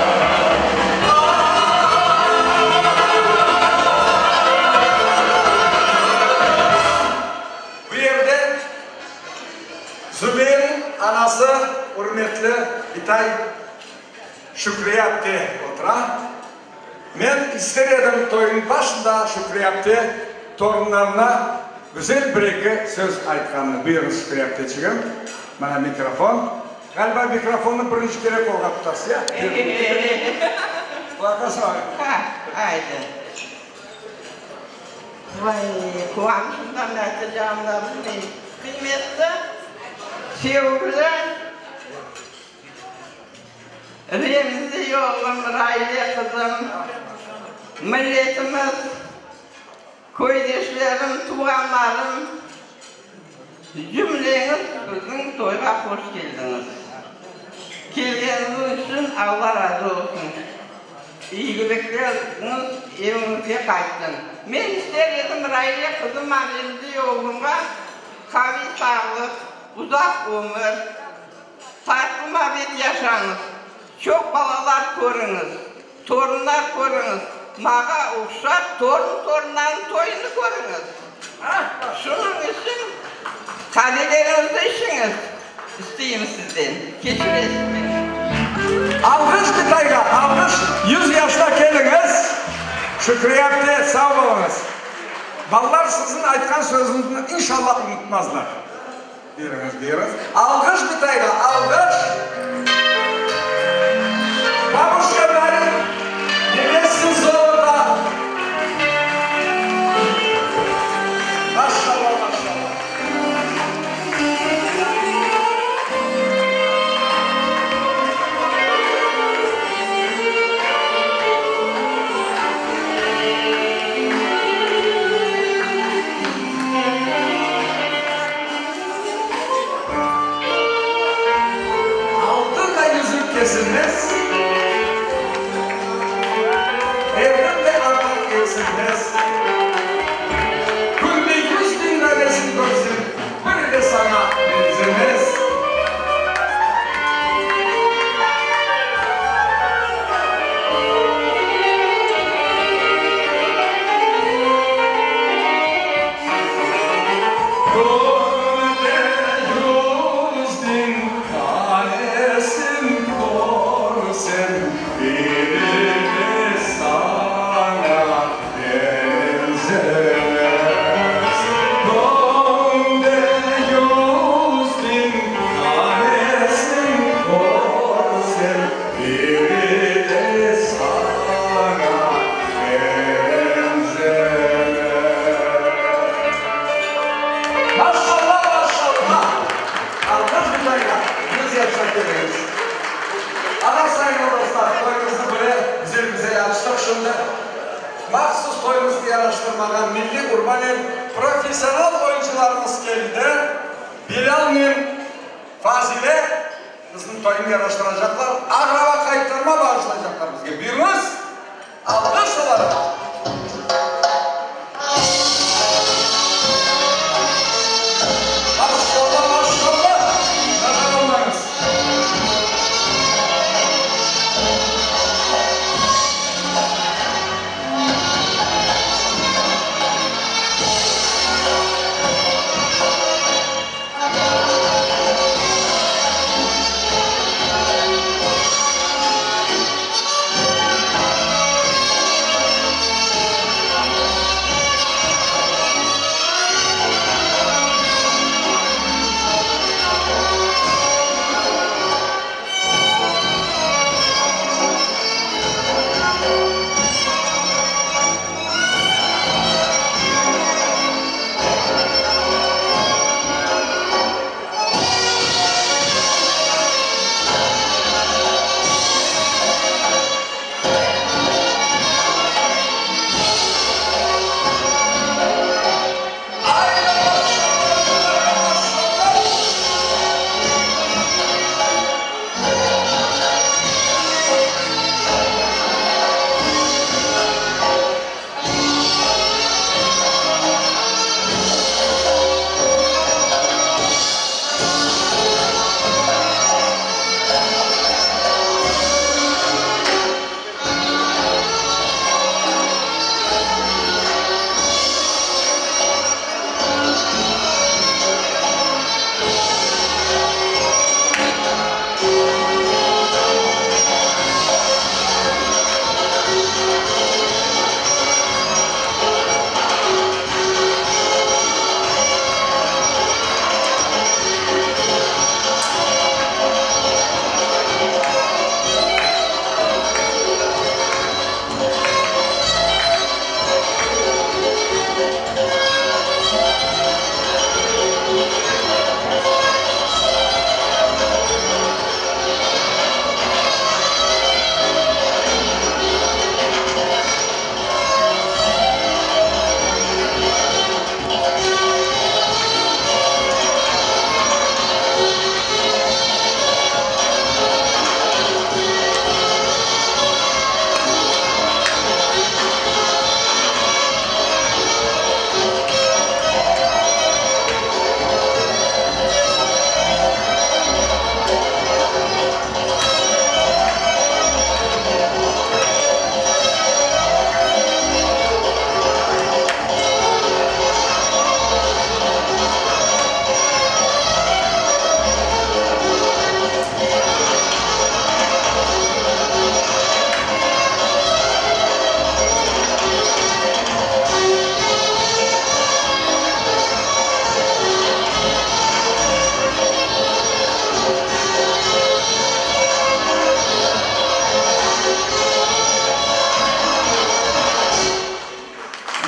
Bu yerde Zubeyirniñ anası, ürmetli bitay Şükriye apte otura. Men ister edim toynıñ başında Şükriye apte torunlarına güzel bir-eki söz aytqanını. Buyurıñız, Şükriye apteçigim, mana mikrofon. Ğaliba, mikrofonnı birinci kere qolğa tutasız, ya? Qulaq asma. Ha, aydı. Vay, quvançımdan ne aytacağımnı da bilmeyim. Qıymetli, sevimli Remzi oğlum, Rayle qızım, milletimiz, köydeşlerim, tuvğanlarım, cümleñiz bizim toyğa hoş keldiñiz. Kelgeniñiz içün Alla razı olsun. İyigilikleriñiz eviñizge qaytsın. Men ister edim Rayle qızıma, Remzi oğlumğa qaviy sağlıq, uzaq ömür, Tatlı mabet yaşañız, çoq balalar körüñiz, torunlar körüñiz, mağa oqşap torun-torunlarnıñ toyunı körüñiz. Şunıñ içün qaveleriñizni içiñiz, isteyim sizden, keçiresiz meni. Alğış bitayğa, alğış, yüz yaşta keliñiz, Şükriye apte, sağ oluñız. Balalar siziñ aytqan sözüñizni inşallah unutmazlar. Beriñiz, beriñiz. Alğış bitayğa, alğış! Babuşka darит nevesте zolото. Maşallah, maşallah. Altın da yüzük kesilmez, Evniñ de artıq eksilmez. Künde 100.000 danesin körseñ, Biri de saña benzemez. Künde 100.000 tanesin körsem, Biri de saña benzemez. Künde 100.000 tanesin körsem, Biri de saña benzemez. Maşallah, maşallah! Alğış bitayğa, yüz yaşa keliñiz. Ana, sayğılı dostlar, toyumıznı böyle güzel-güzel açtıq. Şimdi mahsus toyumıznı yaraştırmağa milliy urbanen professional oyuncılar. Bilâlnen Fazile qıznıñ toyunı yaraştıracaqlar, Ağrava qaytarma bağışlaycaqlar bizge. Buyurıñız, alğış olaraq! Maşallah, maşallah! Nazar olmañız! Ayda maşallah, olarğa maşallah!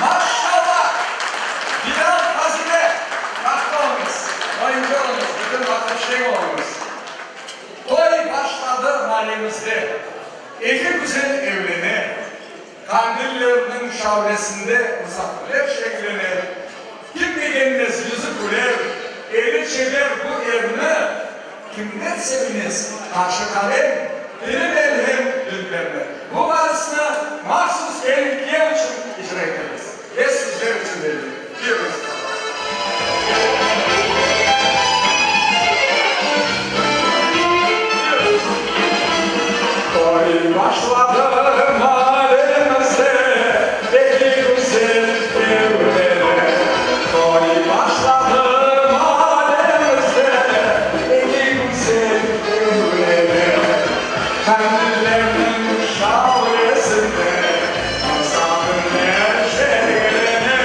Maşallah! Bilâl Fazile, bahtlı oluñız, boyunca oluñız, bütün vaqıt şeñ oluñız. Toy başladı malemizde, Eki güzel evlene. Qandillerniñ şavlesinde Musafirler şeñlene. Kim begenmez, yüzü küler, Eli çeber bu erni. Kimden sevinez, qaşı qalem, Tili melhem dülberni. Bu valsnı mahsus kelin-kiyev içün icra etemiz ve sizler içün elbette. Buyurıñız. Toy başladı malemizde, Eki güzel evlene. Toy başladı malemizde, Eki güzel evlene. Qandillerniñ şavlesinde, Musafirler şeñlene.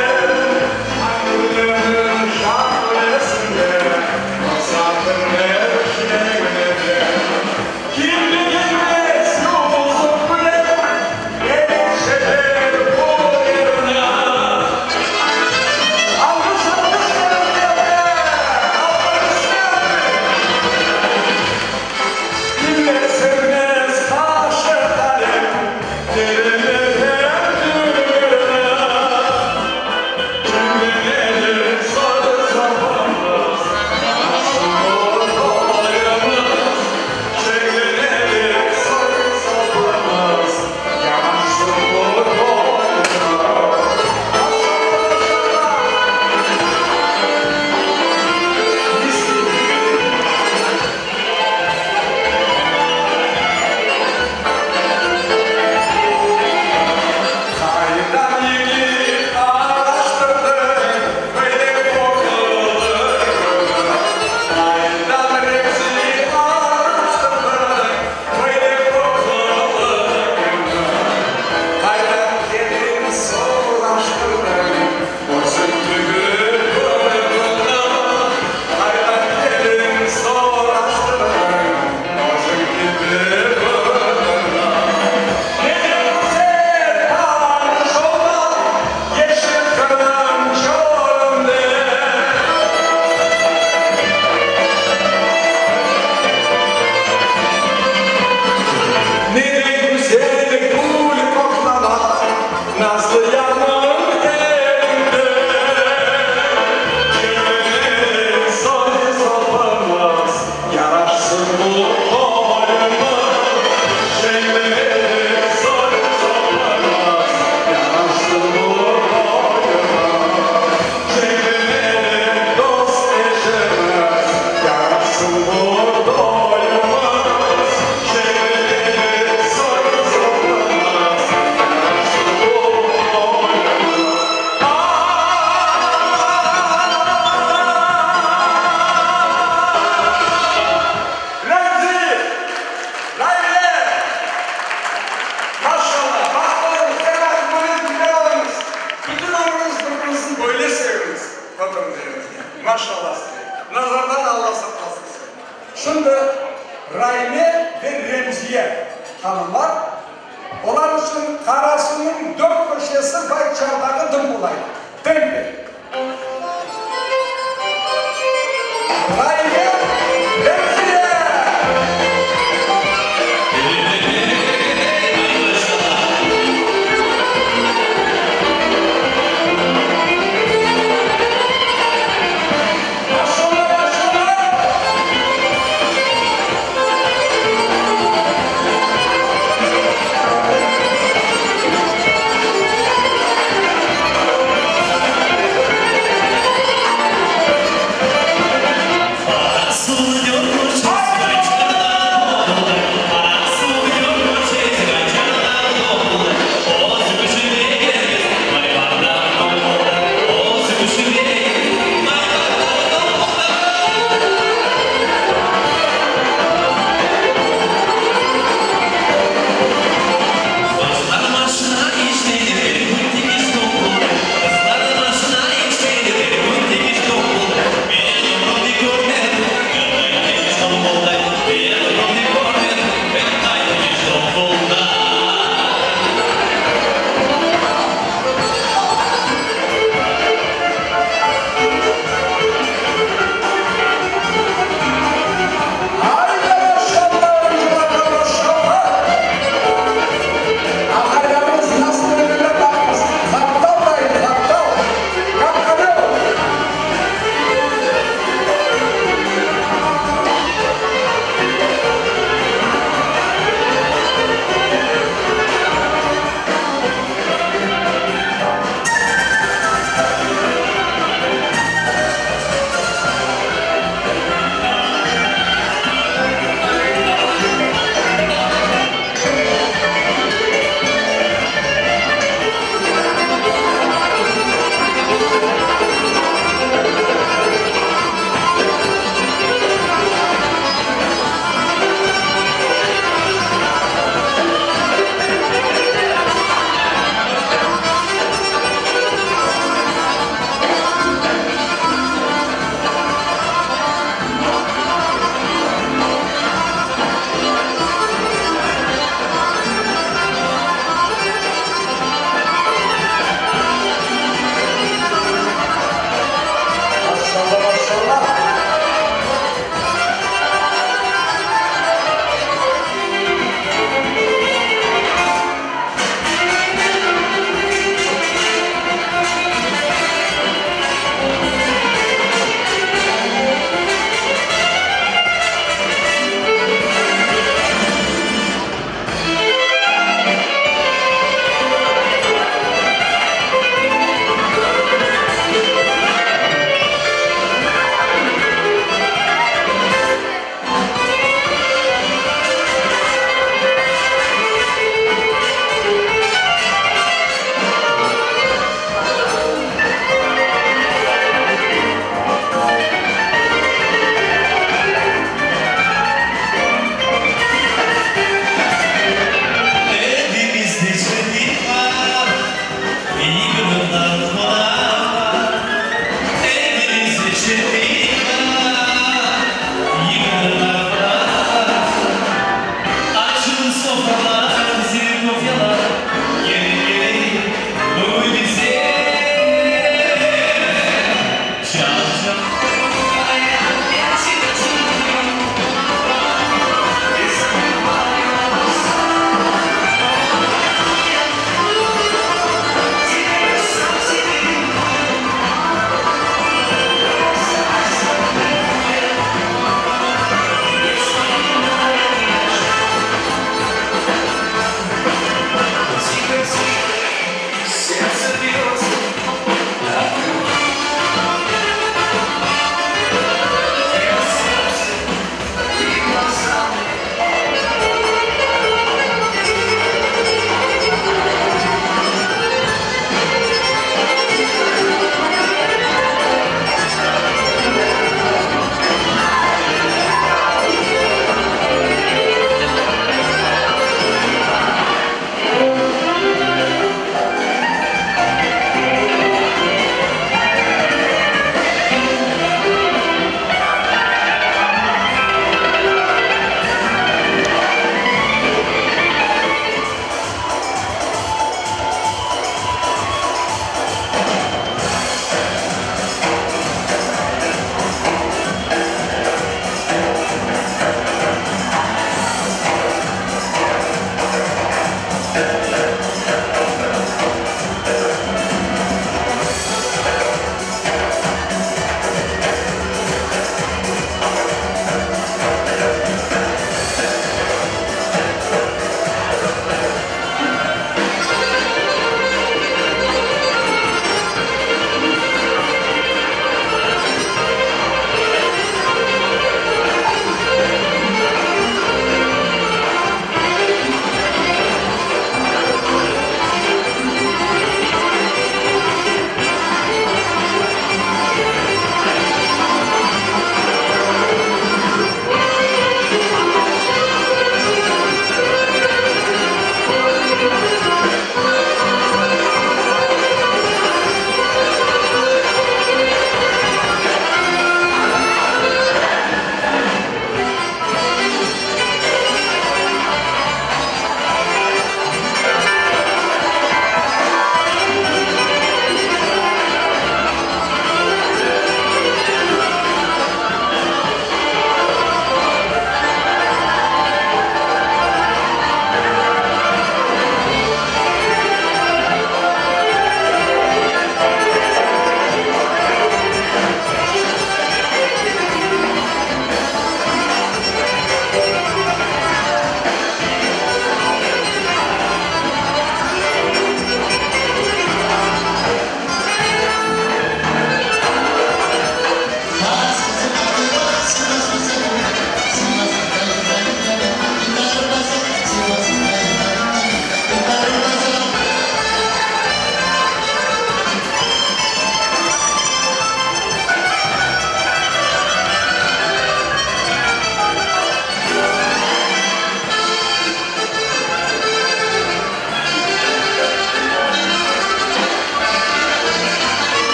Maşallah sizge. Nazardan Alla saqlasın sizni. Şimdi Raime ve Remziye hanımlar, olar içün Qarasuvnıñ dört köşesi vay çardağı dım olaydı. Tempe. Raime, Remziye! Maşallah, maşallah!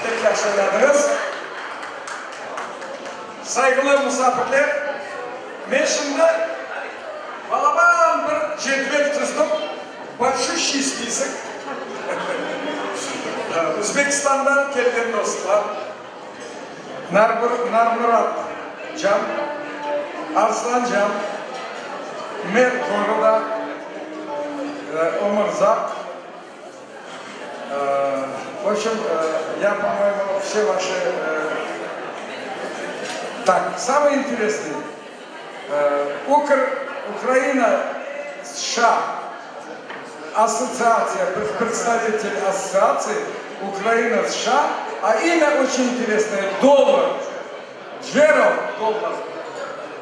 Pek yahşı oynadıñız. Sayğılı musafirler, men şimdi balaban bir cedvel tizdim, большущий список, Özbekistandan kelgen dostlar, Narmurat can, Arslan can, mer goroda, Ömürzaq, В общем, я, по-моему, все ваши... Так, самый интересный. Укр, Украина, США, ассоциация, представитель ассоциации Украина, США, а имя очень интересное, Доллар. Джеральд Доллар.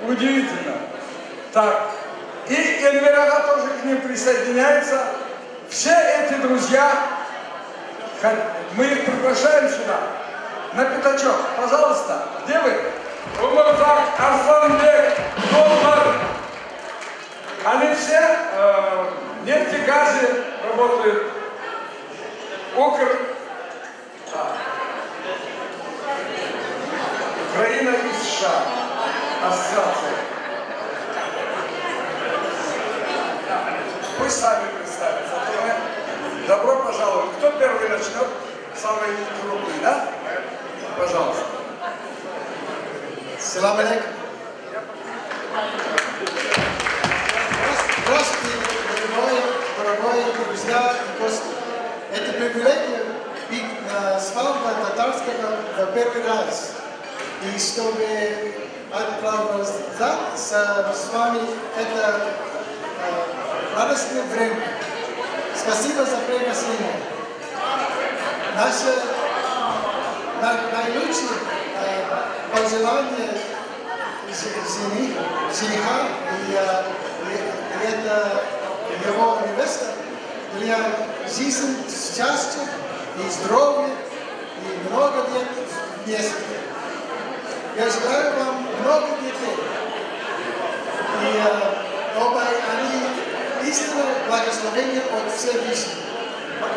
Удивительно. Так, и Энвер ağa тоже к ним присоединяется. Все эти друзья, мы их приглашаем сюда, на пятачок. Пожалуйста, где вы? Умурзак, Арсланбек, Доллар. Они все э, в нефтегазе работают. Укр... Да. Украина и США. Ассоциация. Пусть сами представятся. Добро пожаловать. Кто первый начнет? Самый крупный, да? Пожалуйста. Selâm aleyküm. Здравствуйте, дорогой, дорогой друзья и гости. Это привилегия быть на свадьбе татарского в первый раз. И чтобы отпраздновать с вами это э, радостное время. Спасибо за приглашение. Наше на, наилучшее э, пожелание жених, жениха и, э, и, и это его невеста для жизни счастья и здоровья и много лет вместе. Я желаю вам много детей. И э, оба они истинно благословение от Всевышнего.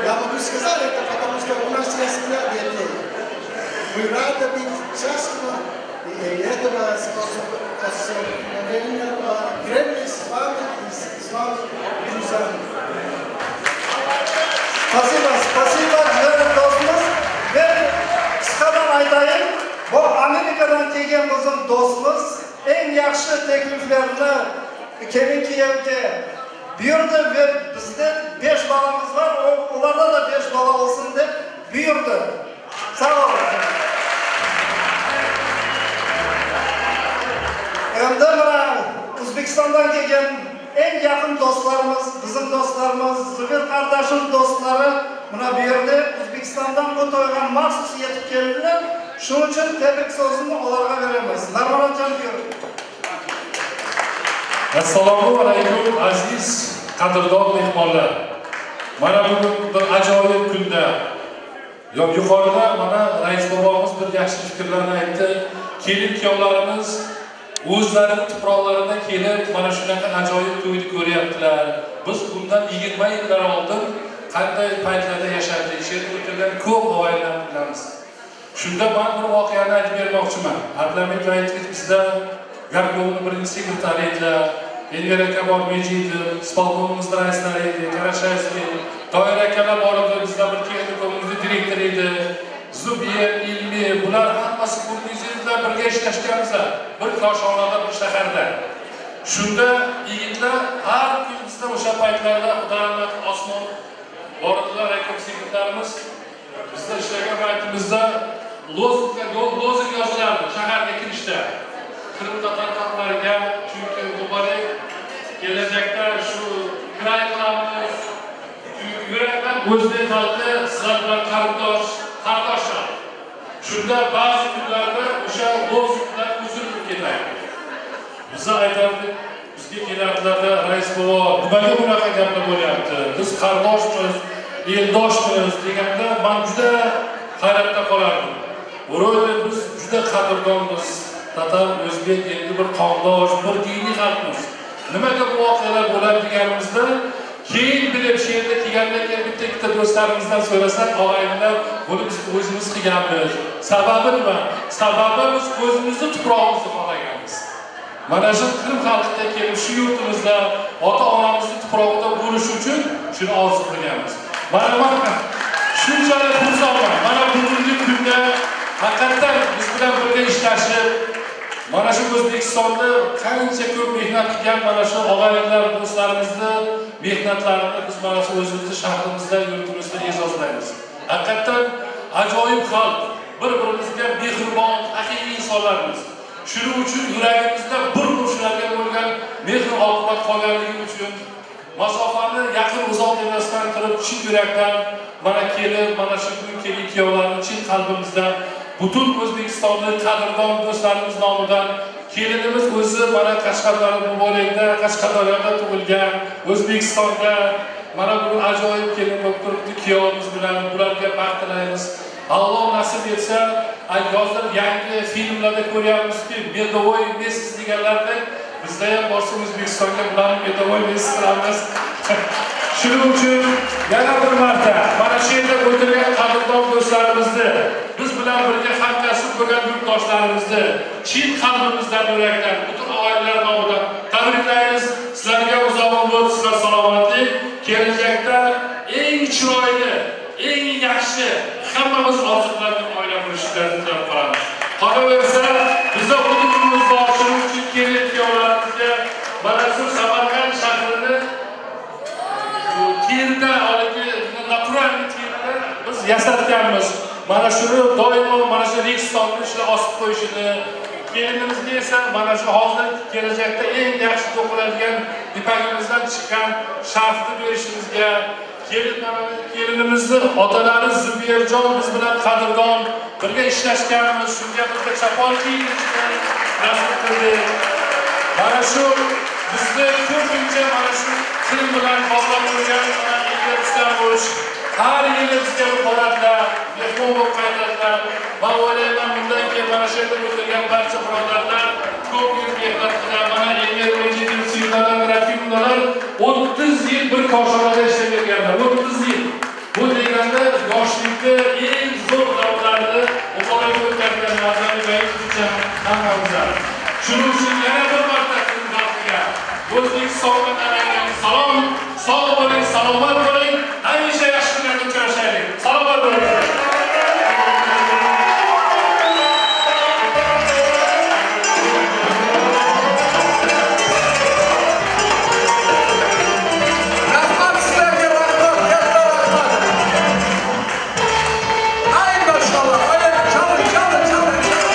Я могу сказать это, потому что у нас есть семья детей. Мы рады быть счастливы и этого особенного времени с вами и с вами друзьями. Спасибо, спасибо, güzel dostumız. Men qısqadan aytayım, bu Amerikadan kelgen bizim dostumız eñ yahşı tekliflerini kelin kiyevge buyurdı ve bizde beş balamız bar, o, olarda da beş bala olsun dep buyurdı. Sağ oluñ. Endi mına Özbekistandan kelgen eñ yaqın dostlarımız, bizim dostlarımız, Zubir qardaşnıñ dostları mına bu yerde Özbekistandan bu toyğa mahsus yetip keldiler. Şunıñ içün tebrik sözüni olarğa beremiz. Narmuratcan, buyur. Assalomu alaykum, aziz, qadrdon mehmonlar! Mana bugun bir ajoyib kunda, yuqorida mana rais bobomiz bir yaxshi fikrlarni aytdi. Kelin kuyovlarimiz o'zlarini tuproqlarida kelib, mana shunaqa ajoyib to'yni ko'ryaptilar. Biz bundan 20 yillar oldin qanday paytlarda yashadik, shu yerda o'tirgan ko'p oilalarni bilamiz. Shunda man bir voqeani aytib bermoqchiman. Abdulhamid Vaitov bizda gorkomni birinchi sekretari edilar. Enver aka bor, Mejidov, исполкомimizni raislari edi, Karashayskiy, Toir akalar bor edi, bizda bir texnikumimizni direktori edi. Zubir, Ilmi, bular hammasi Kurnizov bilan birga ishlashganmiz, bir koshonada, bir shaharda. Shunda yigitlar har kun bizda o'sha paytlarda Xudo rahmat Osmon bor edilar, raykom sekretarimiz. Bizda ishlagan paytimizda lozungga lozung yozilardi shaharga kirishda. Qrim tatar xalqlariga, chunki muborak kelajakda shu край qilamiz. Chunki yurakdan o'zbek xalqi sizlar bilan qarindosh, qardosh xalq. Shunda ba'zi kunlarda o'sha lozunglar o'chirilib ketadi. Biza aytardik, bizga kelardilarda rais bobo, nimaga bunaqa gaplar bo'lyapti? Biz qardoshmiz, eldoshmiz deganda man juda hayratda qolardim. Вроде biz juda qadrdonmiz. Tatar, o'zbek endi bir qondosh, bir diniy xalqmiz. Nimaga bu voqealar bo'ladi deganimizda Keyin bilip, şu yerge kelgenden keyin bitta-ikkita dostlarımızdan sorasaq, ağayınlar, bunı biz özümiz qılğanmız. Sebebi nima? Sebebi biz özümizniñ toprağımıznı qalayğanmız. Mana şu Qırım halqında kelip şu yurtumızda, ata-anamıznıñ toprağında boluş içün şunı arzu qılğanmız. Mana man şunchalik hursandman. Mana bugüngi künde haqiqattan biz bilan birga ishlashib, mana shu O'zbekistonda qancha ko'p mehnat qilgan mana shu og'aynilar, do'stlarimizni mehnatlarini biz mana shu o'zimizni shahrimizda, yurtimizda e'zozlaymiz. Haqiqatdan ajoyib xalq, bir-birimizga mehribon, haqiqiy insonlarmiz. Shuning uchun yuragimizda bir shularga bo'lgan mehr oqibat qolganligi uchun masofani yaqin uzoq demasdan turib chin yurakdan mana kelib mana shu kun kelin kuyovlarni chin qalbimizdan butun O'zbekistonni qadrdon do'stlarimiz nomidan kelinimiz o'zi mana Qashqadaryo Muborakda Qashqadaryoda tug'ilgan O'zbekistonda mana bugun ajoyib kelin bo'lib turibdi kuyovimiz bilan bularga baxt tilaymiz. Alloh nasib etsa, hozir yangi filmlarda ko'ryapmizki, медовый месяц deganlardek bizda ham borsa O'zbekistonga bularni медовый месяц qilamiz. Shuning uchun yana bir marta mana shu yerda o'tirgan qadrdon do'stlarimizni, biz bilan birga hamkasb bo'lgan yurtdoshlarimizni chin qalbimizdan, yurakdan, butun oilalar nomidan tabriklaymiz. Sizlarga uzoq umr, sizlar salomatlik, kelajakda eng chiroyli, eng yaxshi, hammamiz orzu qiladigan oila bo'lishlarini tilab qolamiz. Qolaversa, bizda hududimiz bor, shuning uchun kelin kuyovlarimizga mana shu Samarqand shahrini terida, haligi natural terida biz yasatganmiz. Mana shuni doimo mana shu Registonning ichida osib qo'yishini, kelinimizga esa mana shu hozir kelajakda eng yaxshi to'qiladigan ipagimizdan chiqqan sharfni berishimizga, kelin mana kelinimizni otalari Zubirjon biz bilan qadrdon birga ishlashganmiz, shunga bitta chapon kiydirishni nasib qildik. Mana shu bizni ko'pincha mana shu Qrim bilan bog'lab qo'ygan mana Elver Rustamovich har yili bizga boradilar, mehmon bo'lib qaytadilar. Man o'ylayman, bundan keyin mana shu yerda o'tirgan barcha birodarlar ko'p yil mehnat qilgan, mana Elver Mejidov, Svetlana Rafimovnalar 30 yil bir korxonada ishlab berganlar, 30 yil. Bu deganda yoshlikda eng zo'r davrlarni muborak o'tkazganlardan hammamizlar. Shuning uchun yana bir marta Qrim xalqiga O'zbekistonga salom, sog' bo'ling, salomat bo'ling, hamisha yaxshi kunlarda uchrashaylik. Salomat bo'ling. Rahmat sizlarga, rahmat, katta rahmat. Ay maşallah, ay çalın, çalın, çalın, çalın.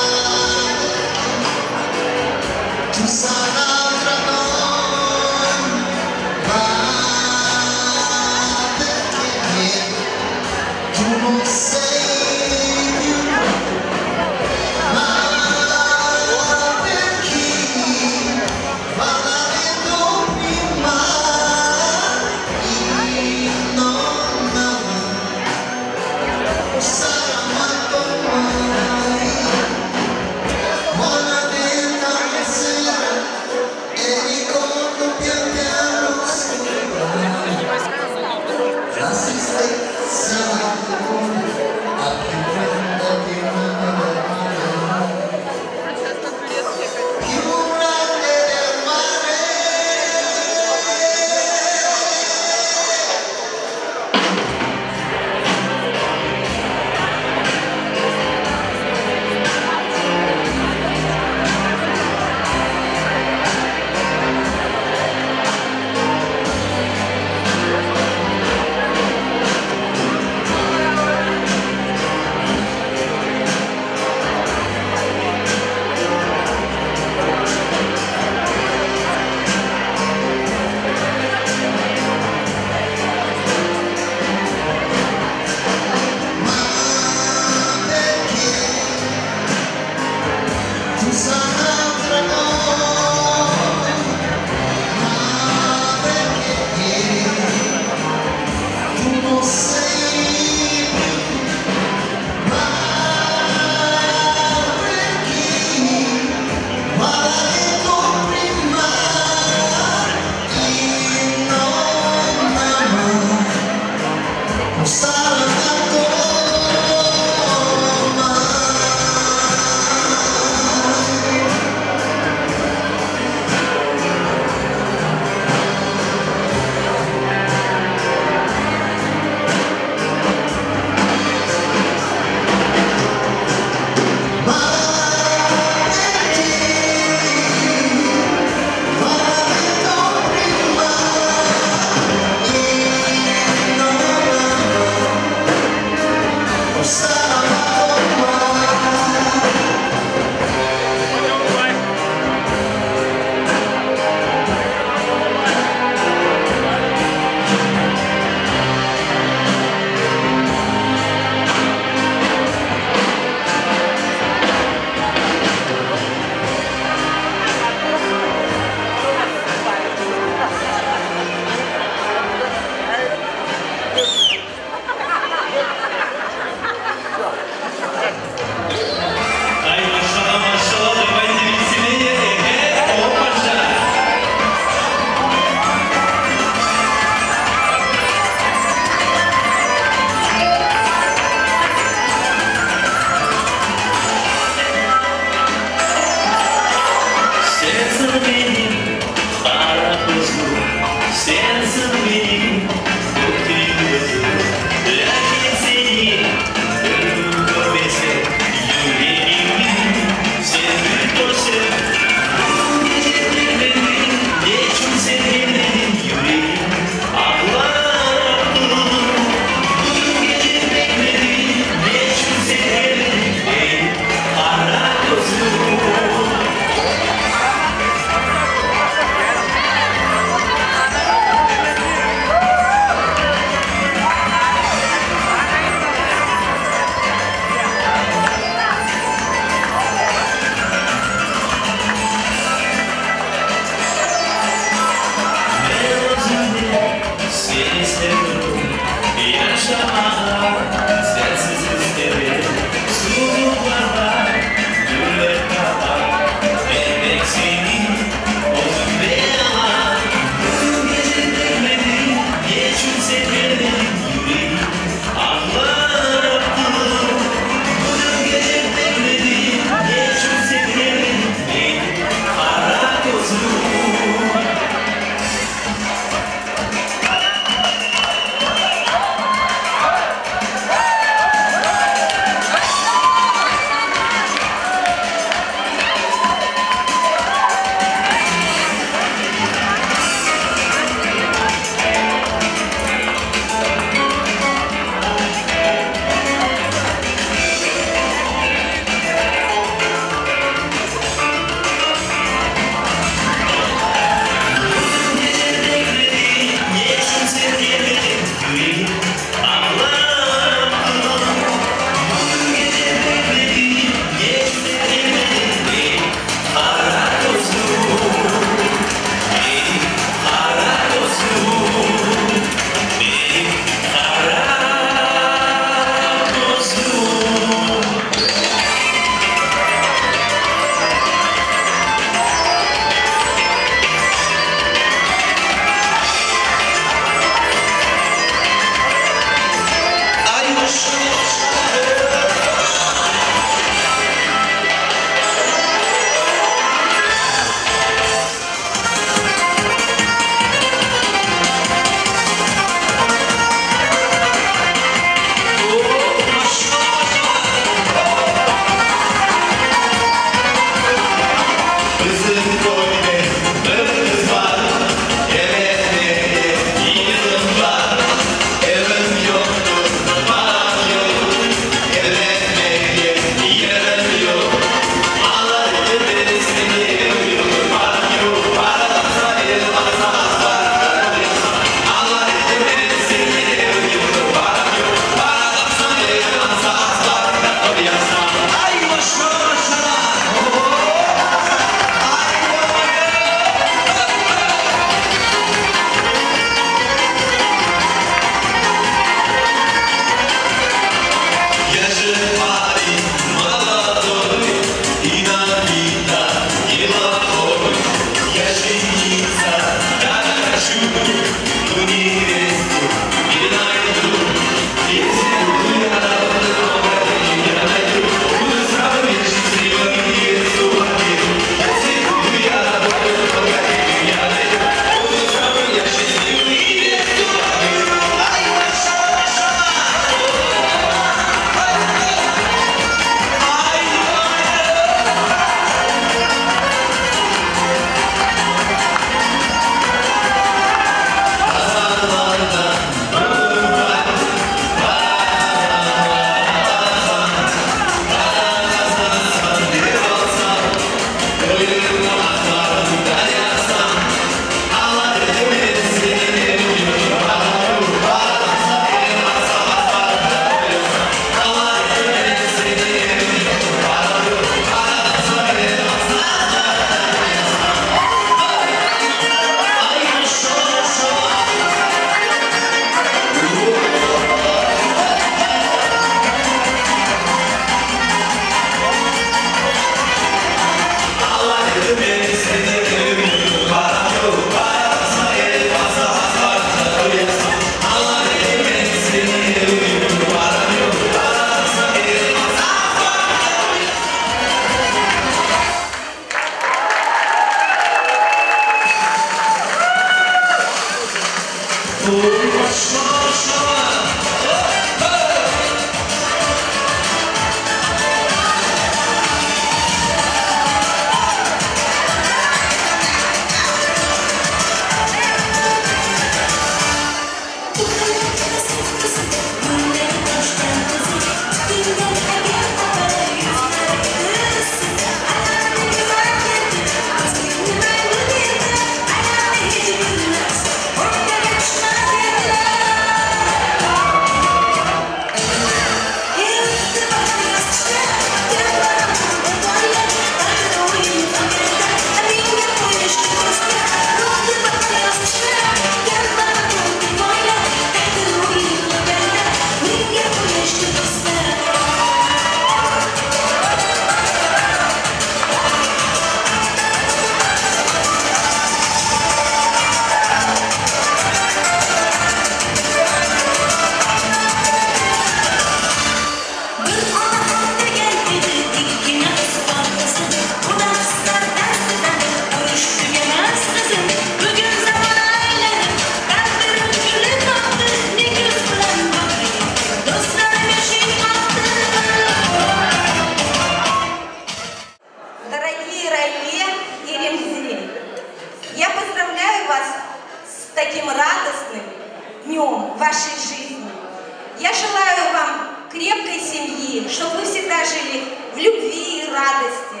Чтобы вы всегда жили в любви и радости.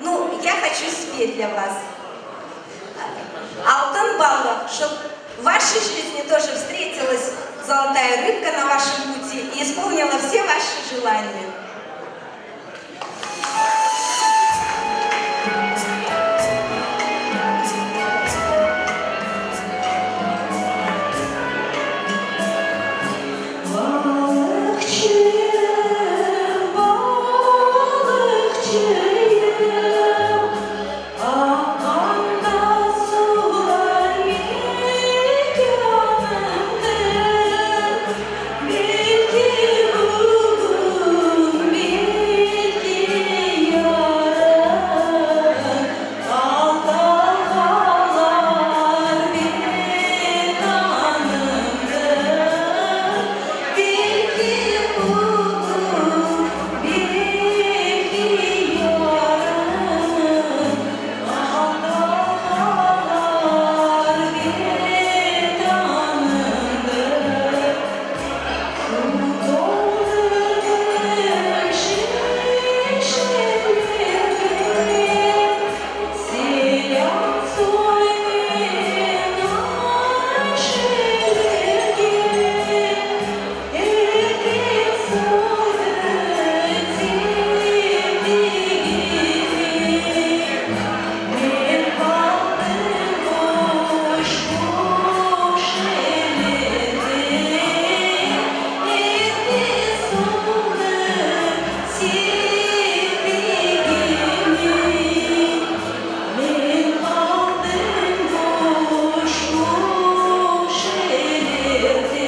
Ну, я хочу спеть для вас. Altın balıq, чтоб в вашей жизни тоже встретилась золотая рыбка на вашем пути и исполнила все ваши желания. Balıqçıyım, balıqçıyım, Aqqanda suvlar mekânımdır. Belki bugün, belki yarın Al dalğalar vetanımdır. Belki bugün, belki yarın Al dalğalar vetanımdır. Suv toldurdım şişelerge, Selâm söyleñ Ayşelerge. Erkek soydı sevdigimi, Men qaldım boş, boş ellerde. Erkek soydı sevdigimi, Men qaldım boş, boş ellerde.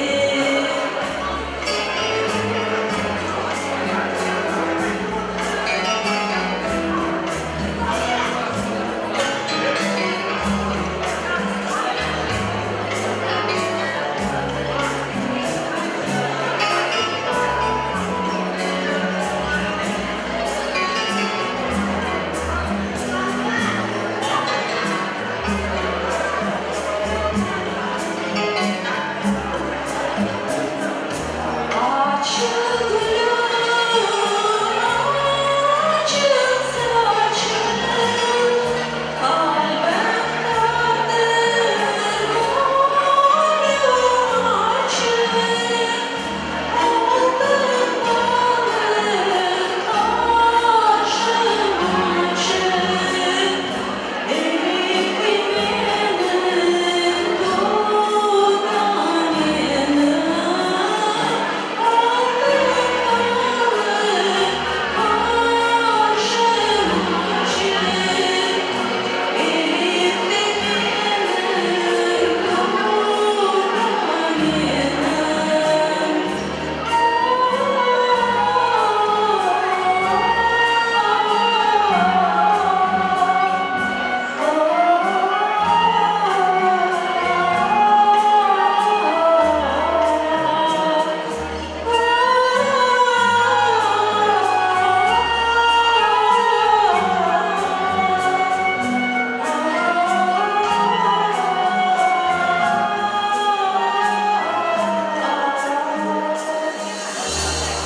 Açıq gülüm, açıq saçım, Qalbim tardır, gönlüm açıq. Altın balıq aşım açıq, Eritti menim tut meni. Altın balıq aşım açıq, Eritti menim tut meni.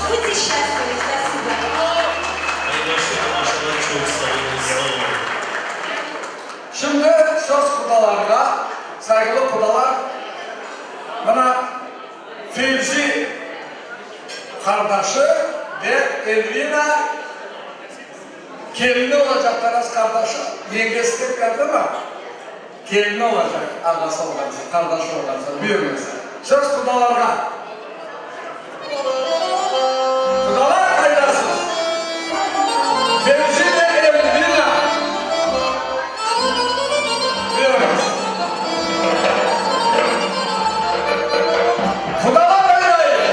Будьте счастливы, спасибо. Yahşı tamaşalar çoq sağ oluñ, sağ oluñ. Şimdi söz qudalarğa, sayğılı qudalar, mına Fevzi qardaşı ve Elvina kelini olacaq Taras qardaşı, yengesi dep yazdımı? Kelini olacaq, ağası olğan soñ, qardaşı olğan soñ. Buyurıñız. Söz qudalarğa. Qudalar qaydasız? Fevzi ve Elvina. Buyurıñız. Qudalar qaydayıq?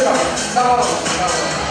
Hoşça qalın. Sağ oluñız. Sağ oluñız.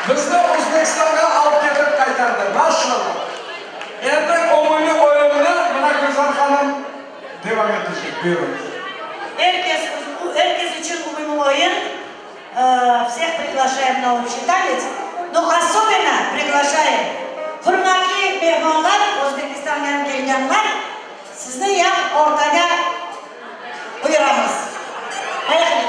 Bizni Özbekistanğa alıp ketip qaytardı. Maşallah! Endi umumiy oyunnı mına Gülzar hanım devam etecek. Buyurıñız. Er kes, er kes içün umumiy oyun. Vseh priglaşaem na общий tanets, no osobenno priglaşaem, hürmetli mehmanlar, Özbekistandan kelgenler, sizni ya ortağa buyuramız. Poyehali!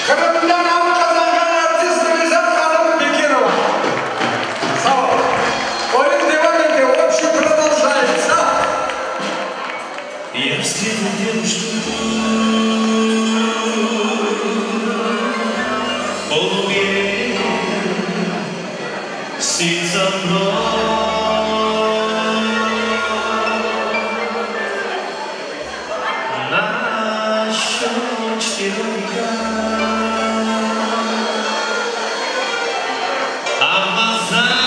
Qırımda nam qazanğan artist Gülizar hanım Bekirova. Sağ ol. Oyun devam ete, общий продолжается. Я встретил девушку полумесяц за мной. На щечке румяна, а в глазах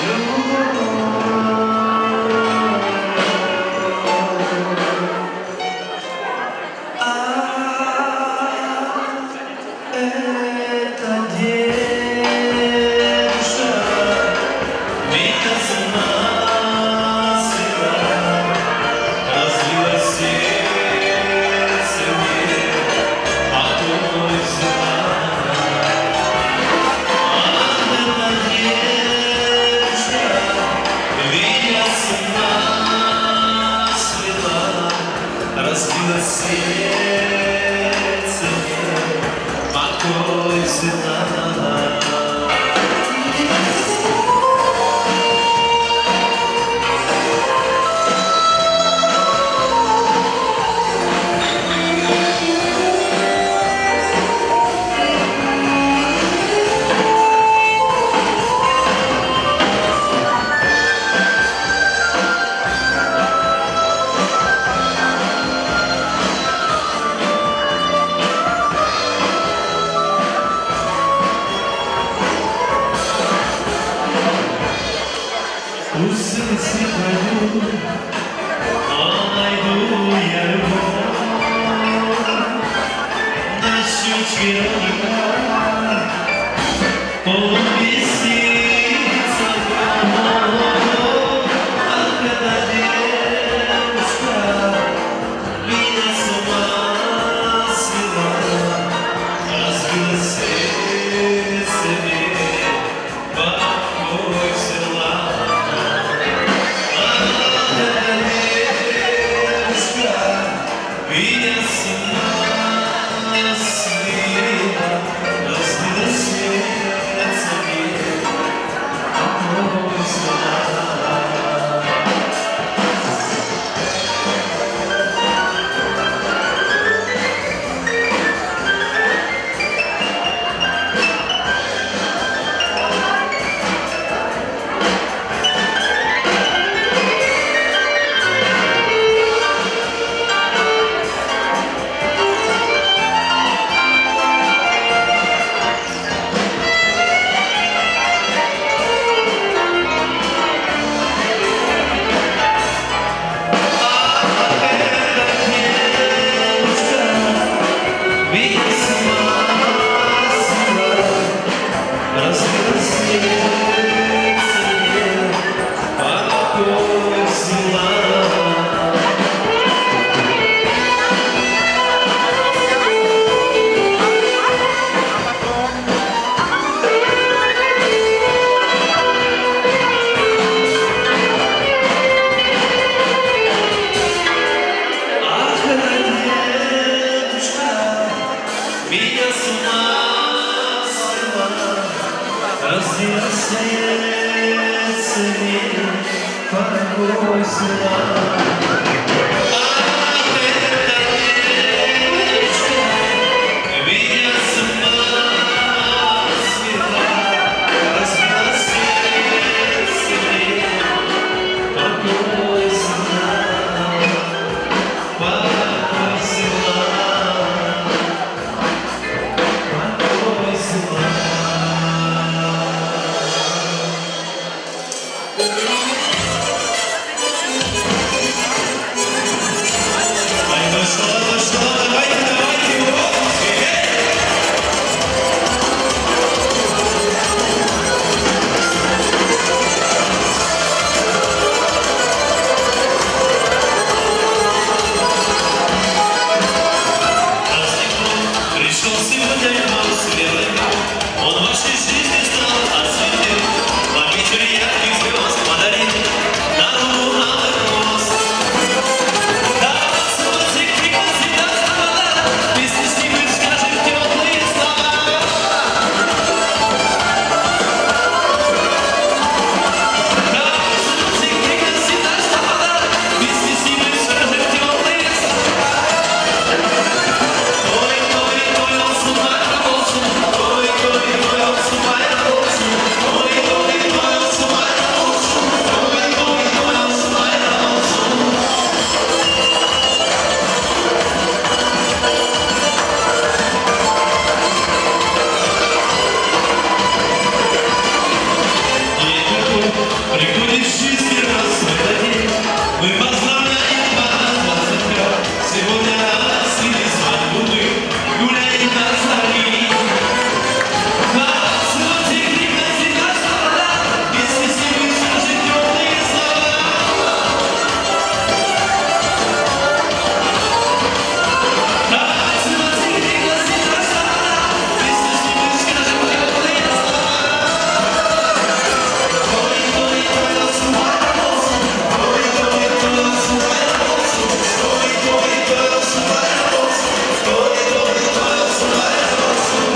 любовь. А эта девушка меня с ума свела, разбила сердце мне, покой взяла. Ах, эта девушка меня с ума свела, разбила сердце мне, покой взяла. Усы пойду, а найду я любовь. На щучья полумесяца Ах, эта девушка меня с ума свела, Разбила сердце мне, покой взяла. Ах, эта девушка меня с ума свела, Разбила сердце мне, покой взяла. Меня с ума свела, разбила сердце мне, покой взяла. Ах, эта девушка меня с ума свела, разбила сердце мне, покой взяла. Ах, эта девушка меня с ума свела, разбила сердце мне, покой взяла. Покой взяла, покой взяла. Ай, ну что, ну что, давайте, давайте, вот, эй! Пришел сегодня к вам смелый Он вашей жизни стал осветил, Вам вечер ярких звезд подарил, На руку алых роз. Да, солнце пригласит нас на вода, Вместе с ним мы скажем теплые слова. Да, солнце пригласит нас на вода, Вместе с ним мы скажем теплые слова. Той, той, той olsun bayram olsun. Toy, toy, toy olsun bayram olsun. Toy, toy, toy olsun bayram olsun. Toy, toy, toy olsun bayram olsun. День такой приходит в жизни раз в этот день. Мы поздравляем вас, 25. Сегодня радости свадьбу мы гуляем на заре. Танцуйте, пригласит наш вода, Вместе с ним мы скажем теплые слова. Танцуйте, пригласит наш вода, Вместе с ним мы скажем теплые слова. Toy, toy, toy olsun bayram olsun. Toy, toy, toy olsun bayram olsun. Toy, toy, toy olsun bayram olsun. Toy, toy, toy olsun bayram olsun.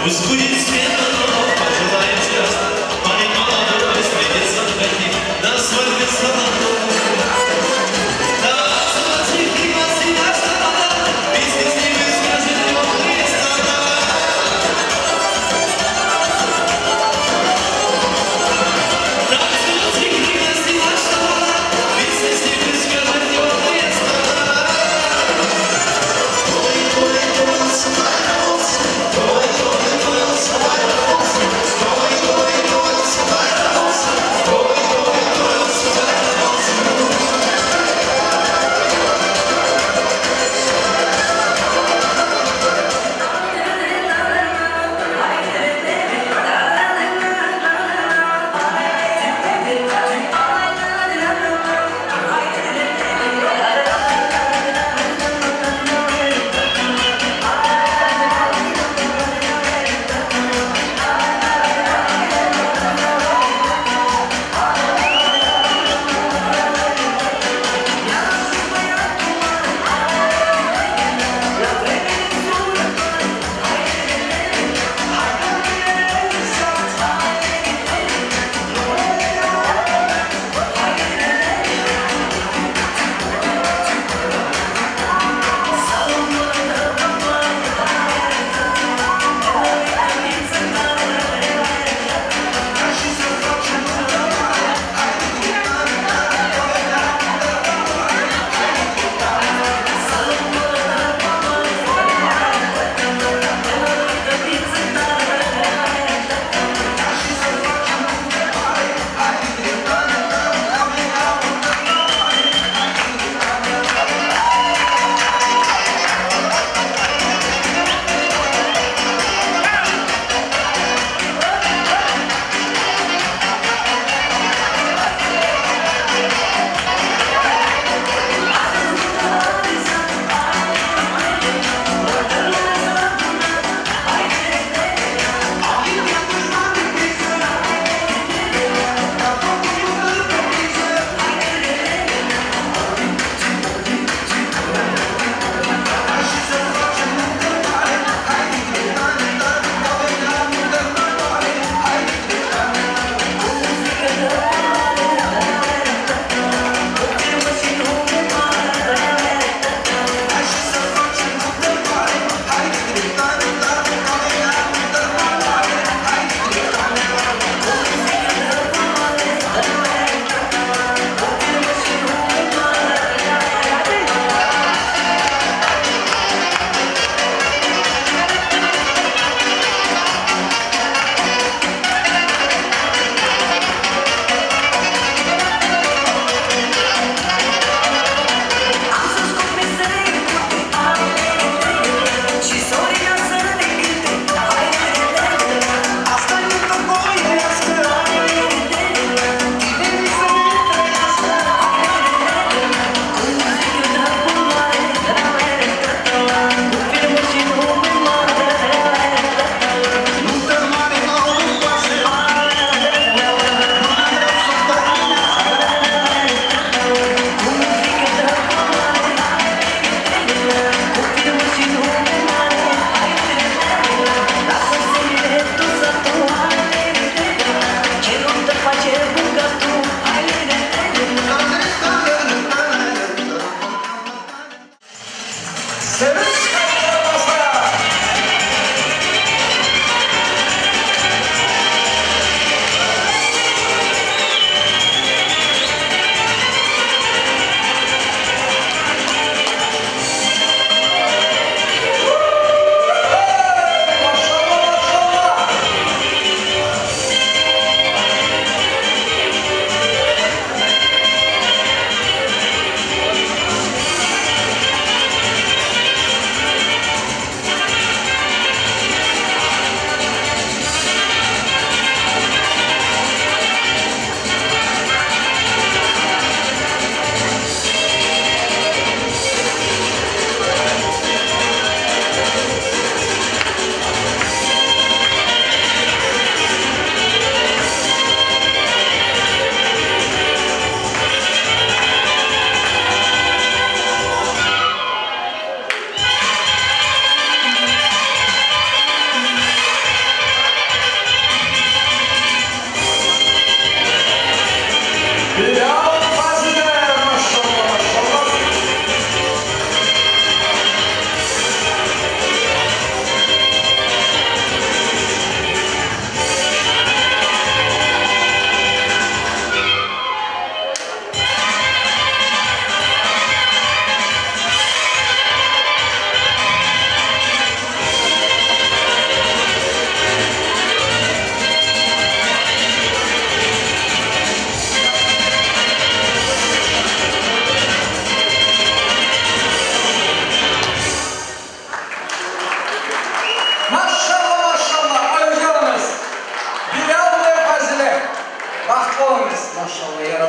Пусть будет светло, пожелаем счастья, Парень молодой встретиться хотим на свадьбе золотой. Да, солнце пригласит наш тамада, Вместе с ним мы скажем теплые слова. Да, солнце пригласит наш тамада, Вместе с ним мы скажем теплые слова. Той, той, той olsun bayram olsun. Toy, toy,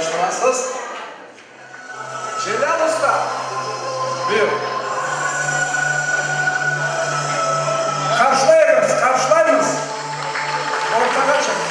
Yaraştırasız. Celâl usta, buyur. Qarşılaymız, qarşılaymız. Ortağa çıq.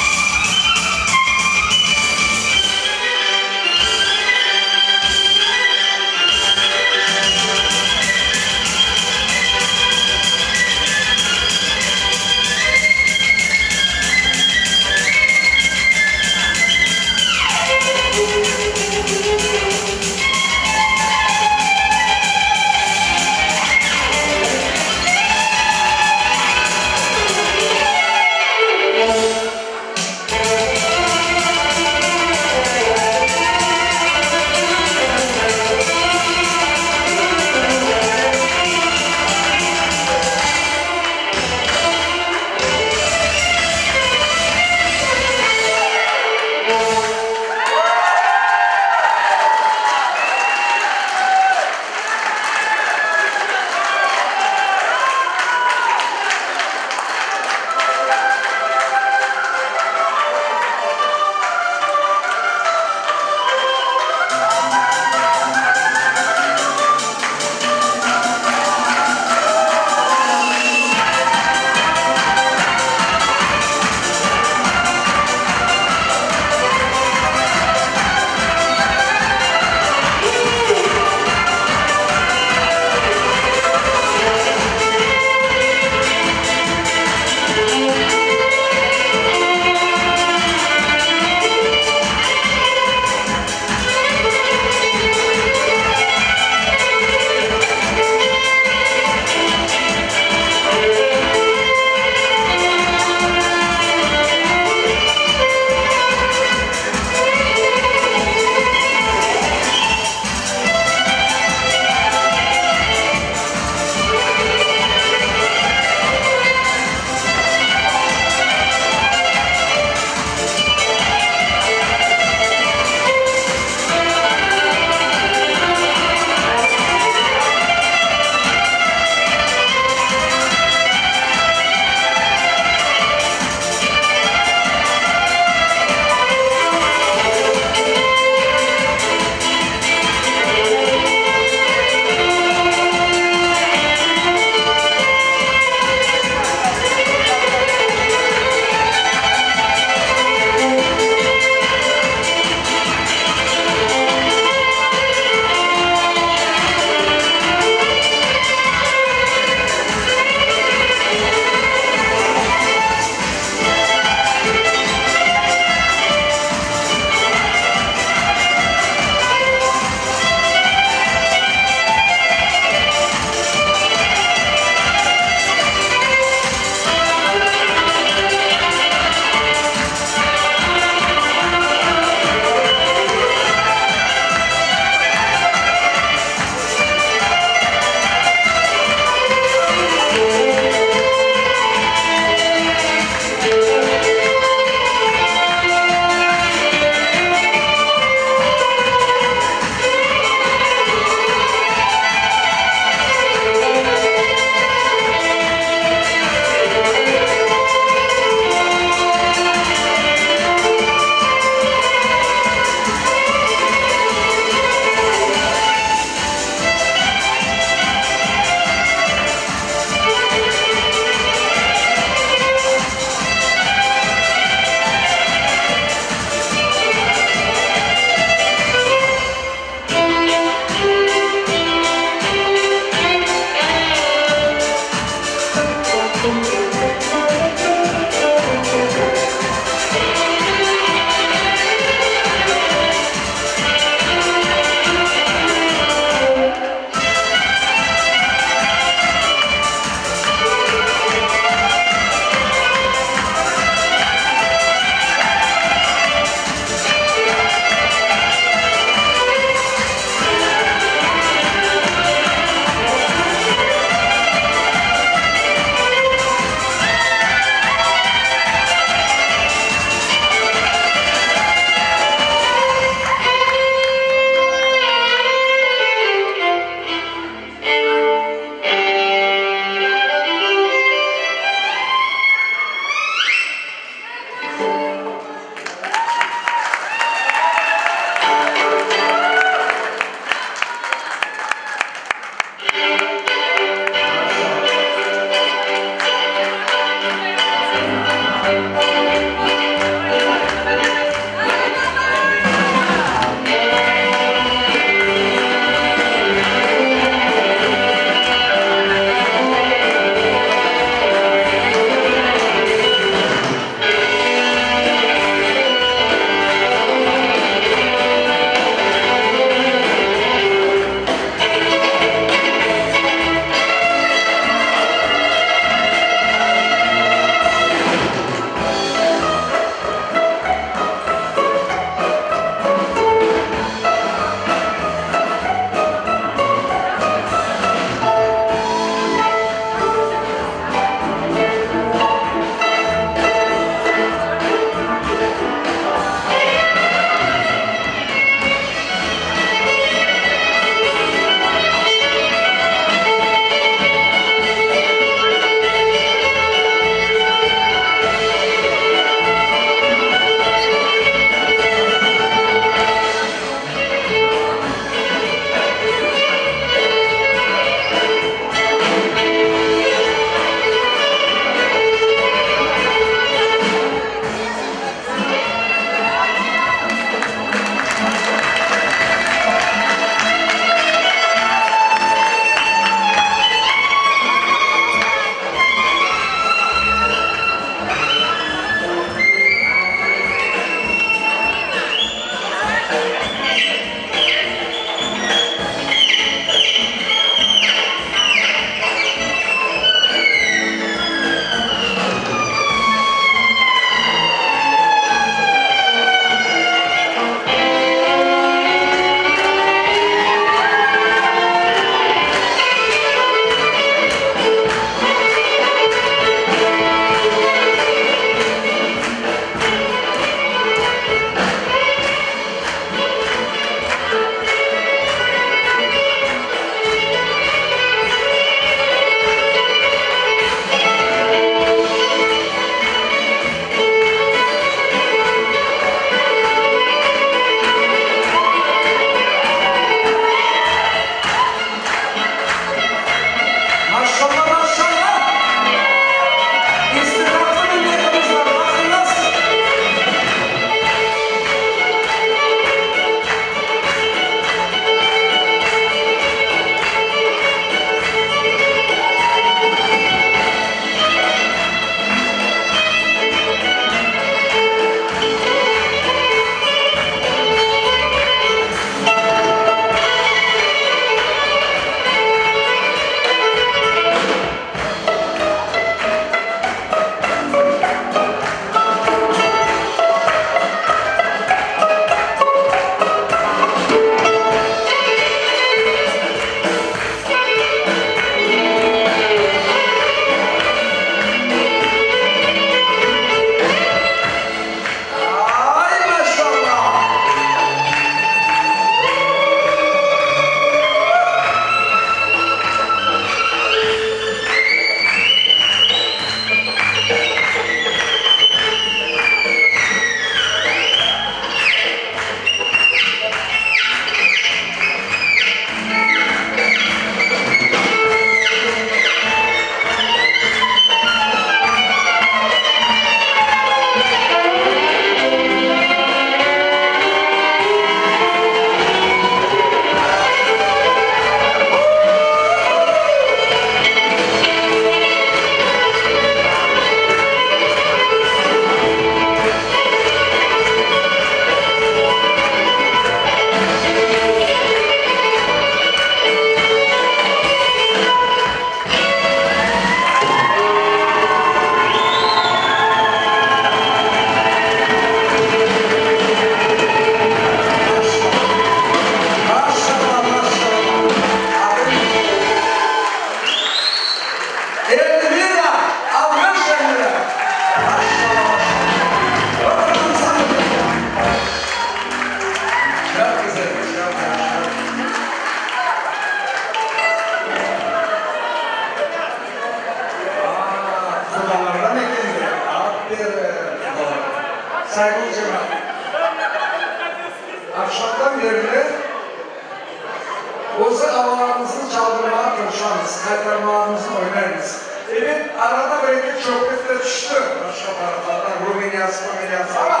avalarımıznı çaldırmağa tırışamız, qaytarmalarımıznı oynaymız. Ebet, arada bir-eki çöplük de tüşti başqa taraflardan, Rumeniyası, Rumeniyası, amma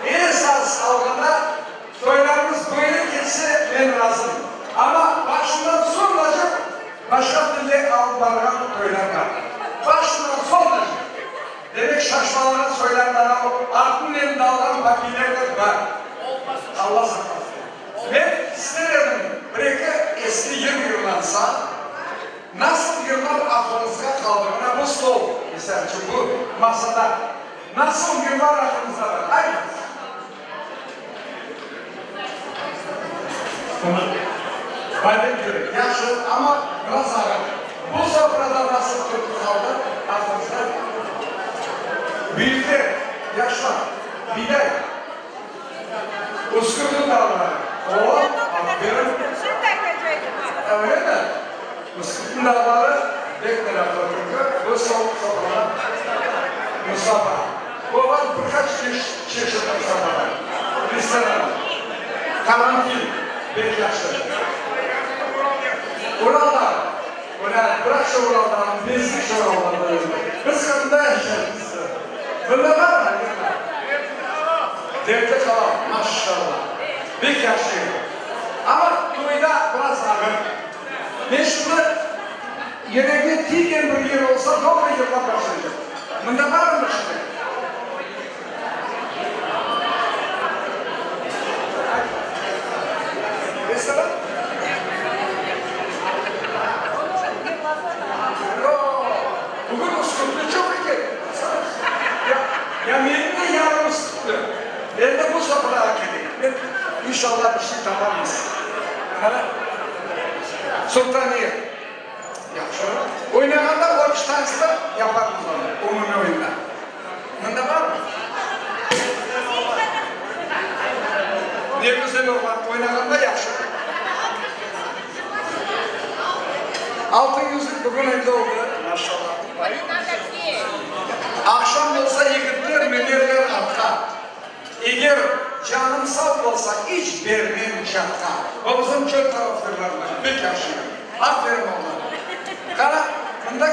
esas alğanda toylarımız böyle keçse, men razım. Amma başından soñunace başqa tilde alıp barğan toylar bar. Başından soñunace. Demek, şaşmalağan soylardan alıp, artınen dalğan papiyler de bar. Alla saqlasın. Men ister edim, bir-eki eski yır yırlansa, nasıl yırlar aqlıñızğa qaldı? Mına bu stol, misal içün, bu masada nasıl yırlar aqlıñızda bar? Aytıñız. Badem kerek, yahşı, amma biraz ağır. Bu sofrada nasıl türkü qaldı aqlıñızda? Büyükler, yaşlar, biday. Üskütniñ dağları. O, aferin. Öyle mi? Üskütniñ dağları bek meraqlı türkü. Bu sofrada Mustafa. O var bir qaç çeşit Mustafa bar. Restoran. Qaranfil. Bek yahşı. Ural dağı. Öyle, bıraq şu Ural dağını, bezdik şu Ural dağında özüni. Biz Qırımda yaşaymız. Bunda barmı? Dertli qalam, maşşallah. Bek yahşı yır. Amma toyda biraz ağır. Men şimdi yüregime tiygen bir yır olsa, doğru yırlap başlaycam. Mında barmı şimdi? Restoran? Bugün üskütlü çoq eken. Ya, ya menim de yarım üskütlü. Endi bu sofrağa keleyik. Men, inşallah, bir şey taparmız. Qara, Sultaniye. Yahşı. Oynağanda orkeştansta yaparmız onı, umumiy oyunda. Mında barmı? Ne güzel oğlan, oynağanda yahşı. Altın yüzük bugün endi oldı, maşallah. Aqşam bolsa yigitler minerler atqa. Eger canım sağ bolsa, iç bermem çatqa. O bizim çöl taraf yırlarından, pek yahşı yır. Aferin oğlan. Qara, mında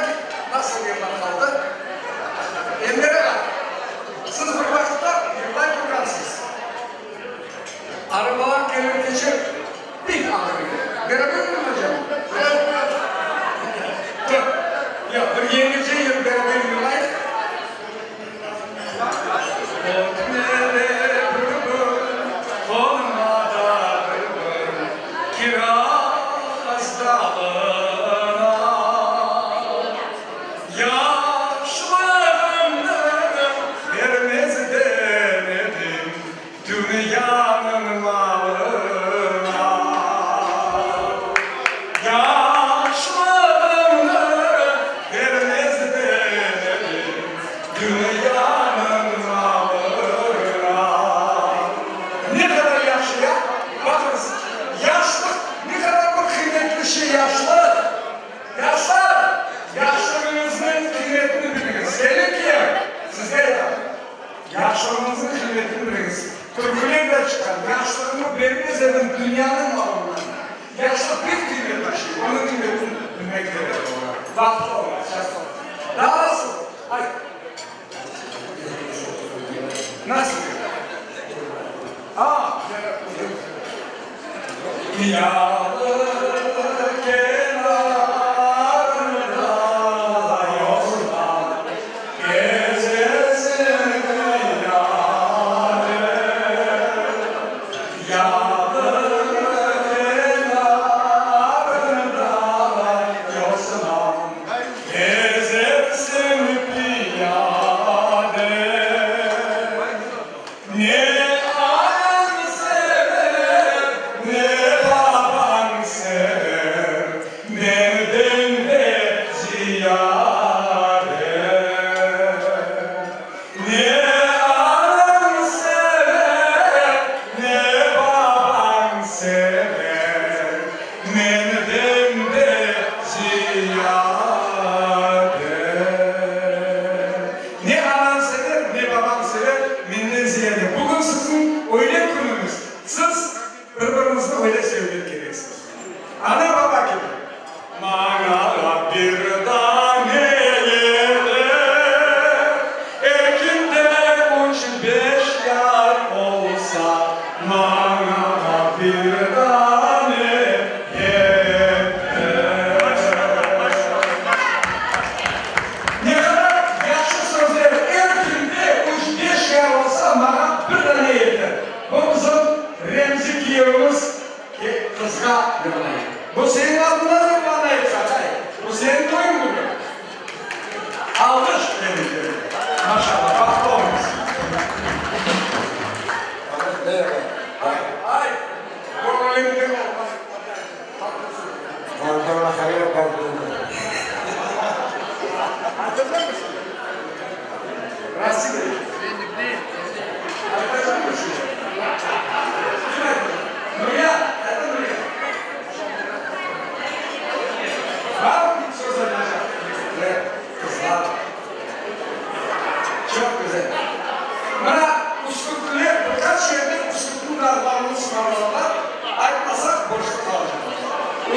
nasıl yırlar qaldı? Enver ağa, siz bir vaqıtlar yırlay turğansız. Arabalar kelir keçer, pek ağır edi. Beraber yırlaycaqmı? Dur, yoq, bir yengilce yır beraber yırlayıq. Ot mere bülbül, qonma da bülbül, kiraz dalına. Yaşlığımnı bermez demedim dünyanıñ malına. Yaşlığımnı bermez demedim dünyanıñ malına. Ne qadar yahşı ya! Baqıñız, yaşlıq ne qadar bir qıymetli şey, yaşlıq! Yaşlar, yaşlığıñıznıñ qıymetini biliñiz. Kelin kiyev, sizge aytam, yaşlığıñıznıñ qıymetini biliñiz. Türküler de çıqqan, Yaşlığımı bermez edim dünyanıñ malına. Yaşlıq pek qıymetli şey, onıñ qıymetini bilmek kerek. Bahtlı oluñız, şahs oluñız. Daa nasıl? Ayt. Nasıl? A! Yalı kenarında yolda gezersiñ piyade. Yalı kenarında yolda gezersiñ piyade. Ne anam sever, ne babam. Maña bir dane yeter. Er kimde üç-beş yar olsa, Maña bir dane yeter. Ne qadar yahşı sözler, er kimde üç-beş yar olsa, maña bir dane yeter. Bu bizim Remzi kiyevimiz qızğa yırlay. Bu seniñ adıña yırlana edi, aqay. Bu seniñ toyuñ bugün. Alğış, Remzi. Maşallah, bahtlı oluñız. Ay, göñüliñden olğan tatlı sözler. Aytacaqmısıñ? Rasim. Aytacaqmısıñ? Kim aytacaq? Nuriya, ayta Nuriya. Bar mı söz aytacaq yigitler, qızlar? Çoq güzel. Mına, üskütlüler bir qaç yerde Üskütniñ dağlarını sımarladılar, aytmasaq boşta qalacaq.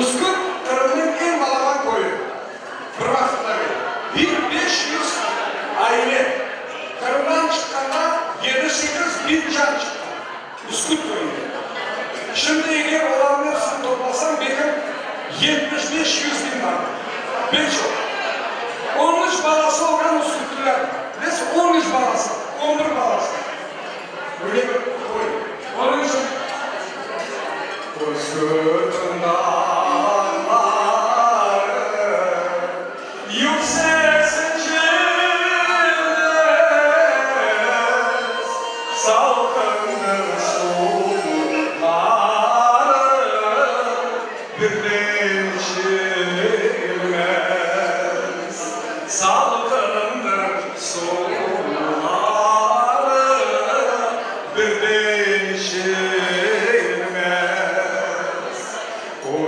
Üsküt, Qırımnıñ eñ balaban köyü. Bir vaqıtları 1500 aile Qırımdan çıqqanda yedi-sekiz biñ can çıqqan Üsküt köyünden. Şimdi eger olarnıñ episini toplasañ, belki 75-yüz biñ bardır. Pek çoq. On üç balası olğan üskütlüler bar. Bilesiz, on üç balası, on bir balası. Öyle bir köy. Onıñ içün Üskütniñ dağları yüksek seçilmez, Salqındır suları birden içilmez, Salqındır suları birden içilmez.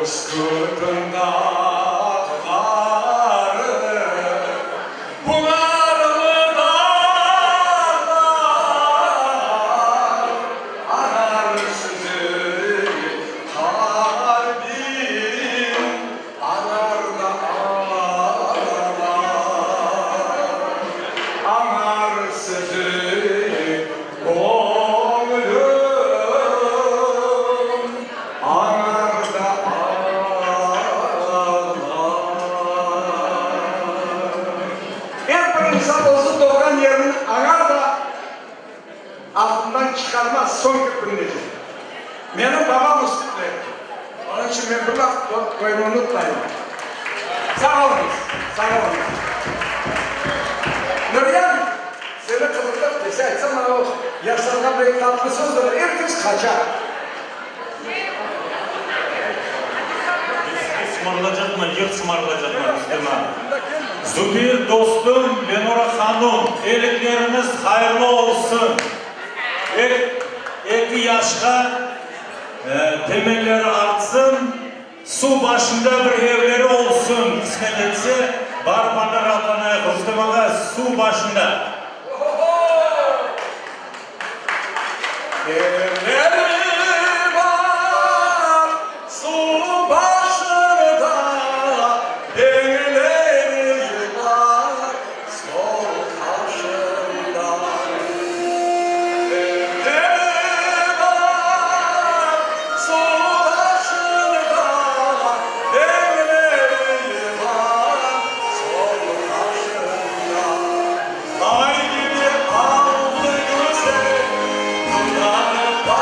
Üskütniñ dağları bunarlı dağlar, Anar sizi qalbim, anar da ağlar. Anar sizi göñlüm, anar da ağlar. Er bir insan özü doğğan yerini añar da, aqlından çıqarmaz soñki kününece. Menim babam üskütlü edi. Onıñ içün men bir vaqıt o köyni unutmayım. Sağ oluñız, sağ oluñız. Nuryan, seni qıdırdıq, dese aytsam, ana o yaşlarğa bir tatlı söz bar, er kes qaça. Viski sımarlacaqman, yır sımarlacaqman, Rustem ağa. Zubir dostum, Lenora hanum, elikleriñiz hayırlı olsun. Eki yaşqa temelleri artsın, suv başında bir evleri olsun, qısmet etse, barıp anda raatlanayıq, Rustem ağa, suv başında. Evleri bar suv başında, deñleri bar sol qaşında. Evleri bar suv başında, deñleri bar sol qaşında. Ay kibi allı güzel dudağı bar.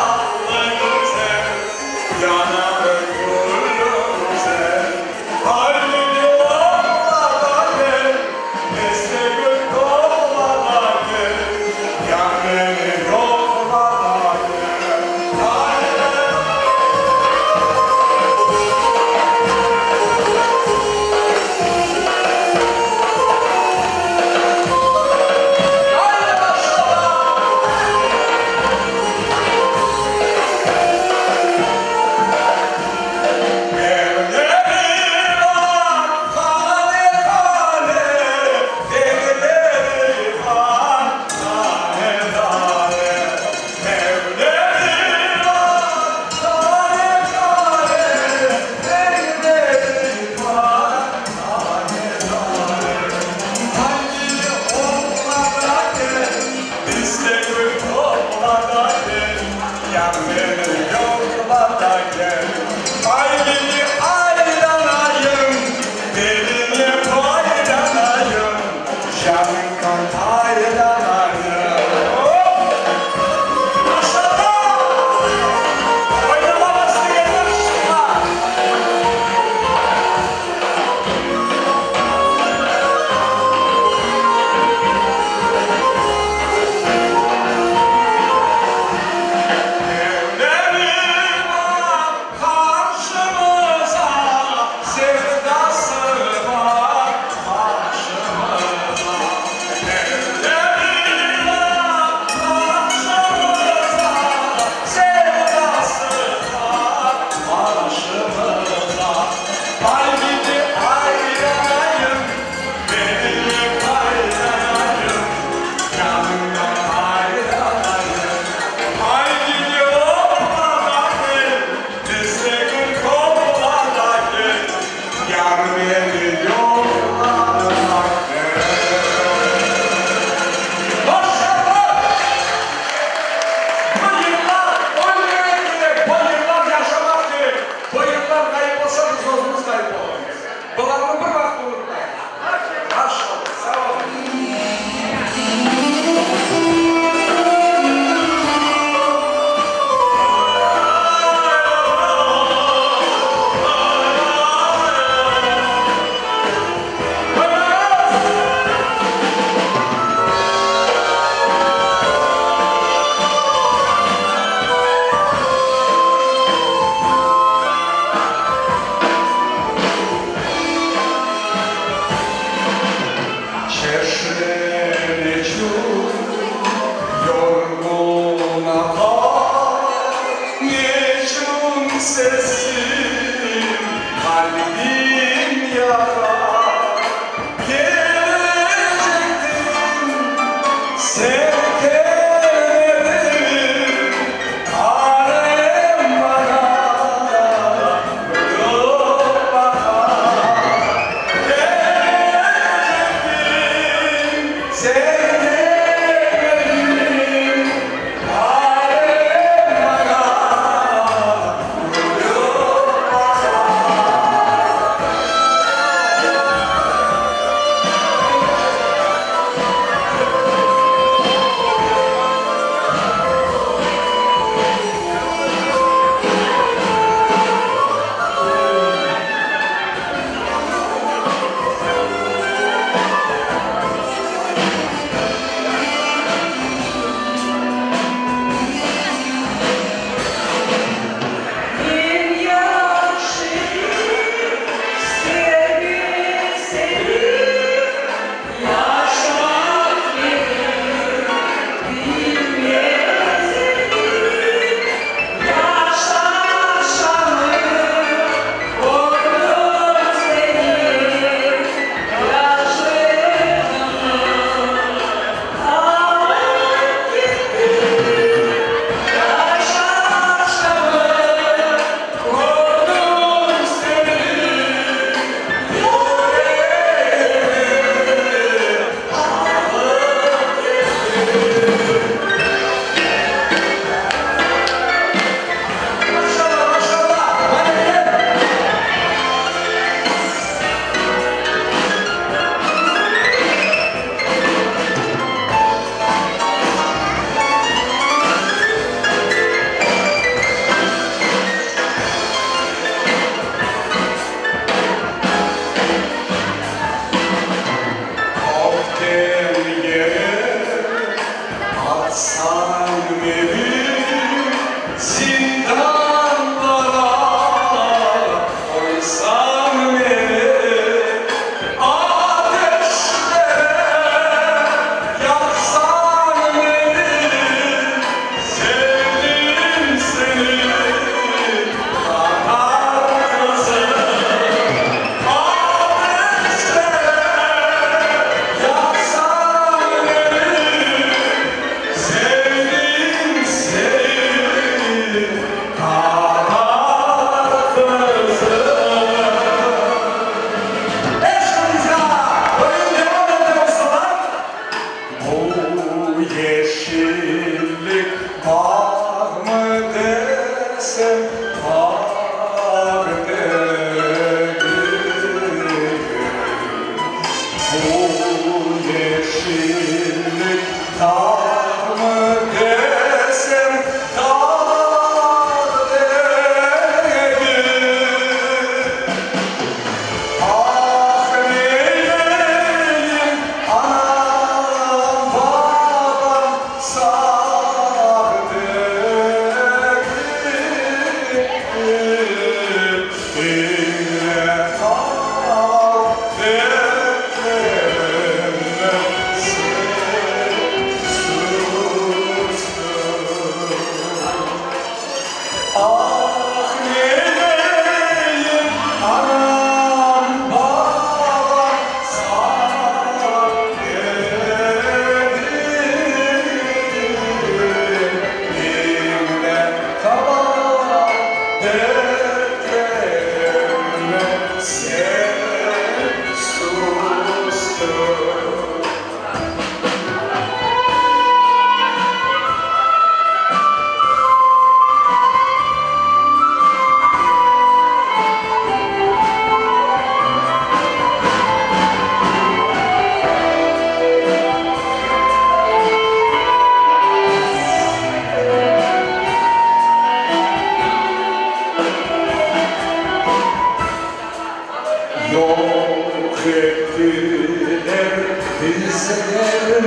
Yoq ettiler bizlerni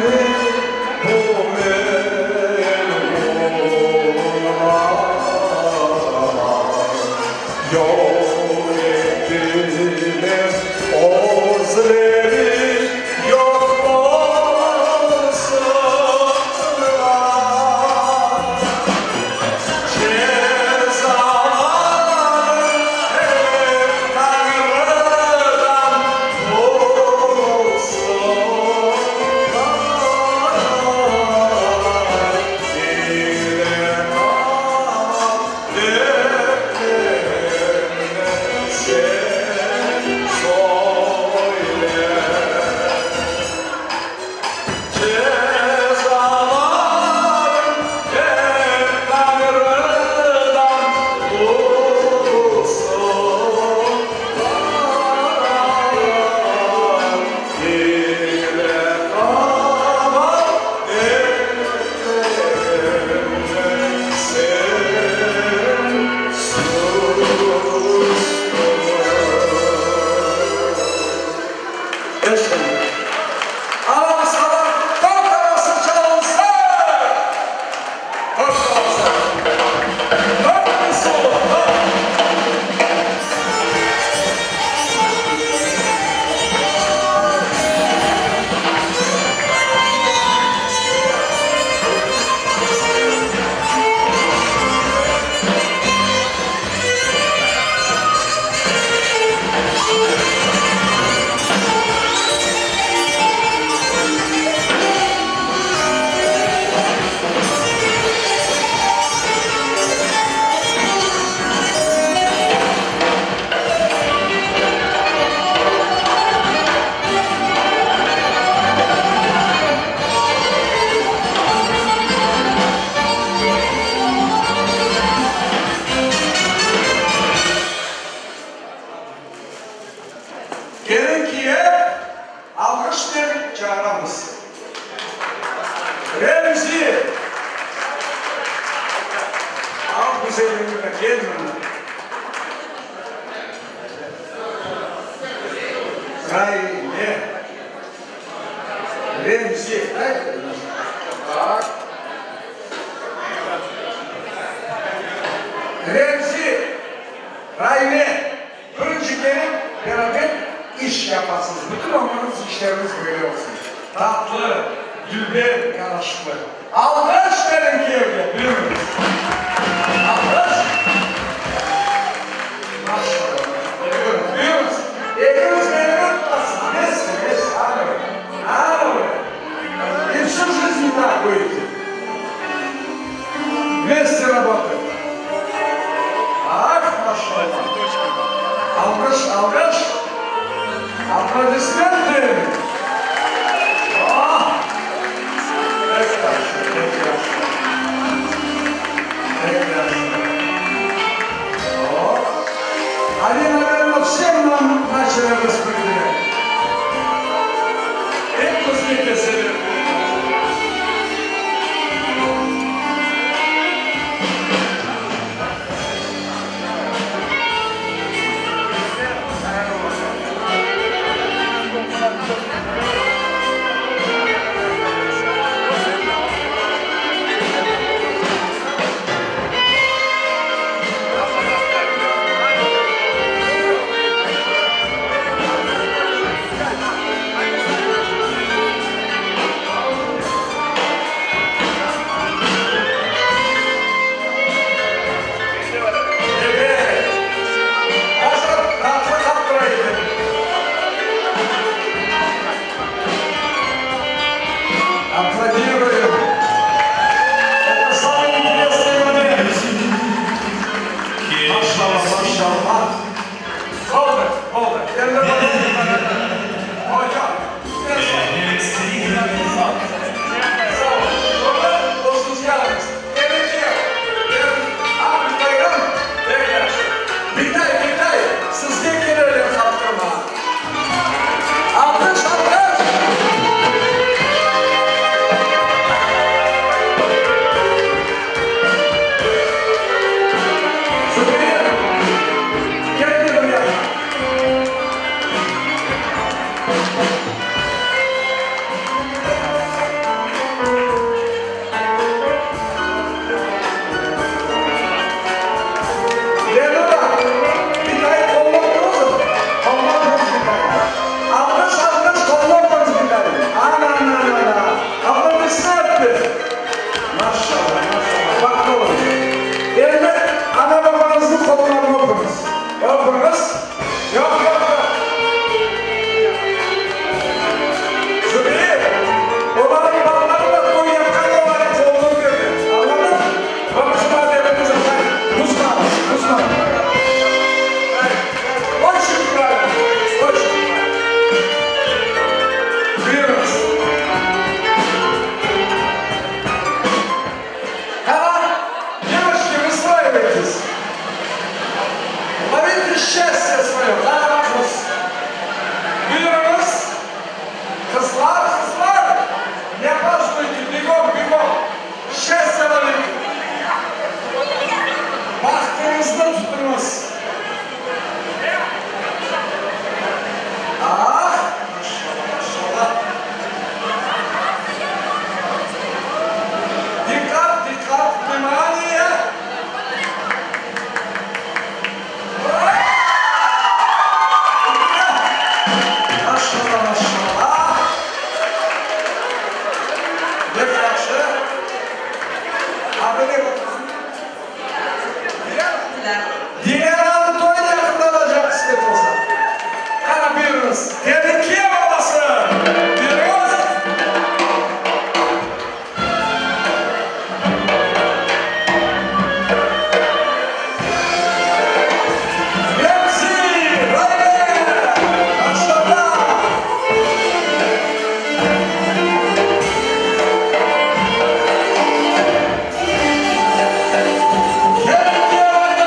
bu melunlar, Yoq ettiler özleri yoq olsunlar. Cezaları hep Tañrıdan bulsunlar. Dile qal dertlerimni sen söyle. Cezalarım hep Tañrıdan bulsunlar. Dile qaval dertlerimni sen sustur. Eşqım. Aramızdalar tort arası çalınsın! Tort arası. Tort usulı, tort. Kelin kiyev alğışnen çağıramız. Remzi! Al güzelimni, kel mında. Rayle. Remzi. Tak. Remzi. Rayle. Birinci kelip beraber iş yapasıñız. Bütün ömüriñiz işleriñiz böyle olsun. Tatlı, dülber, yaraşıqlı. Alğış beriñ kiyevge, buyurıñız. Alğış. Maşallah. Buyurıñız, buyurıñız. Ekiñiz beraber tutasıñız. Вместе, вместе. Ana öyle. Ana öyle. И всю жизнь так будете. Вместе работать. Ах, maşallah. Alğış, alğış. Аплодисменты. Ah! Pek yahşı, pek yahşı. etemiz. Kelin kiyev avası! Buyurıñız! Remzi, Rayle, başlarda! Kelin kiyev ayda!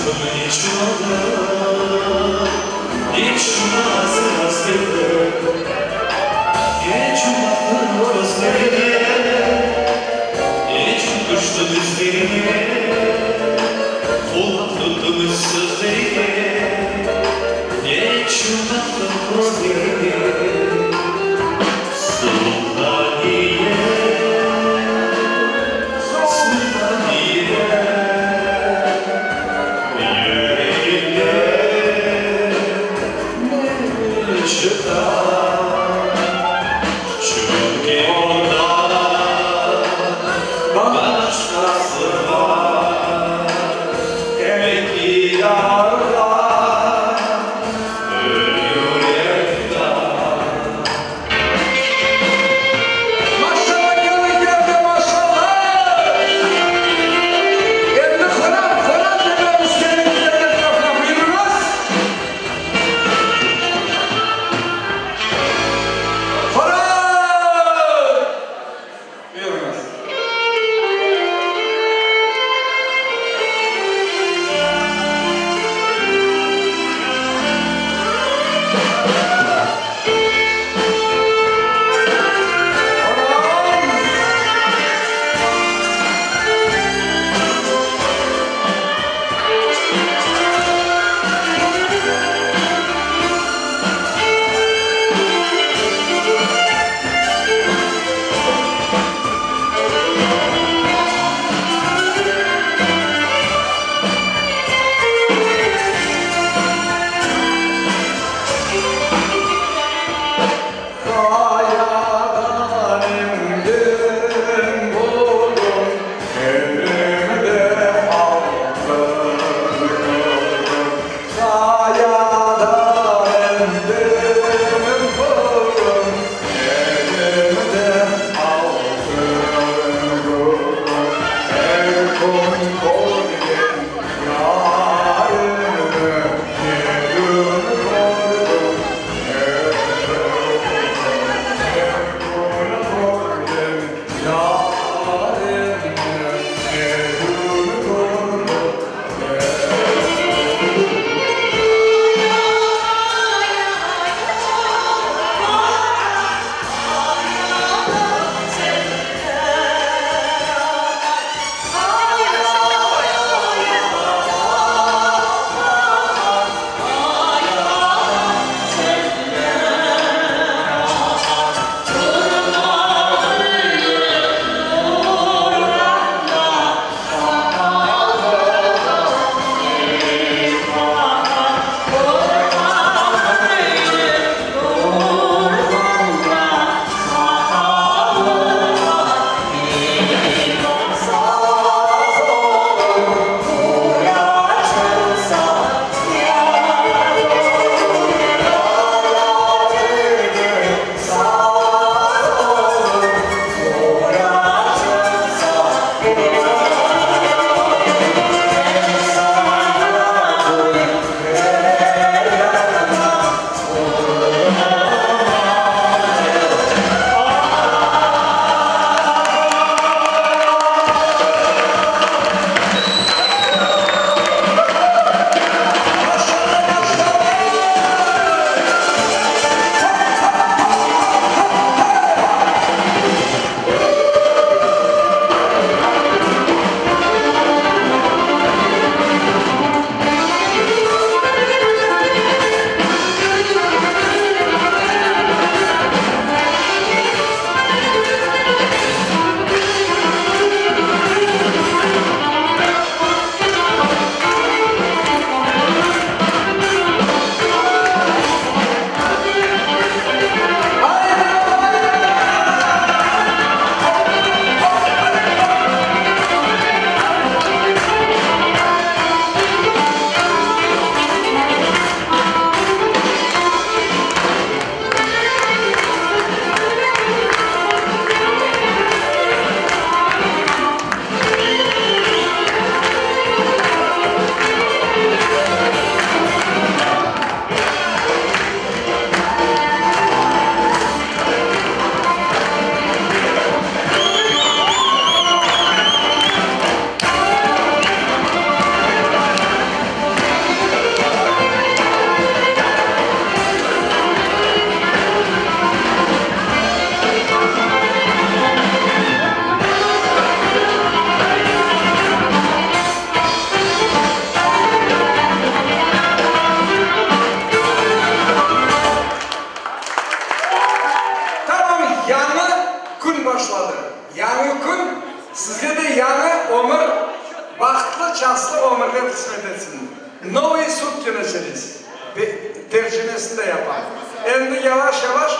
Baktım içim aldı, içim nasıl rastladı. Geçim baktım gözlerine, içim düştü dizlerine. Kulak tuttum sözlerine, geçim baktım gözlerine. Sultaniye, Sultaniye. Yüreğimde ne çıkar? Çünkü onda başkası var. Ey yarlar, ölüyor Maşallah gelin geldi maşallah. Endi horan, horan dememiz kerek etrafına buyurunuz. ömürler qısmet etsin. Novıye sutki načalis. Tercimesini de yapam. Endi yavaş-yavaş.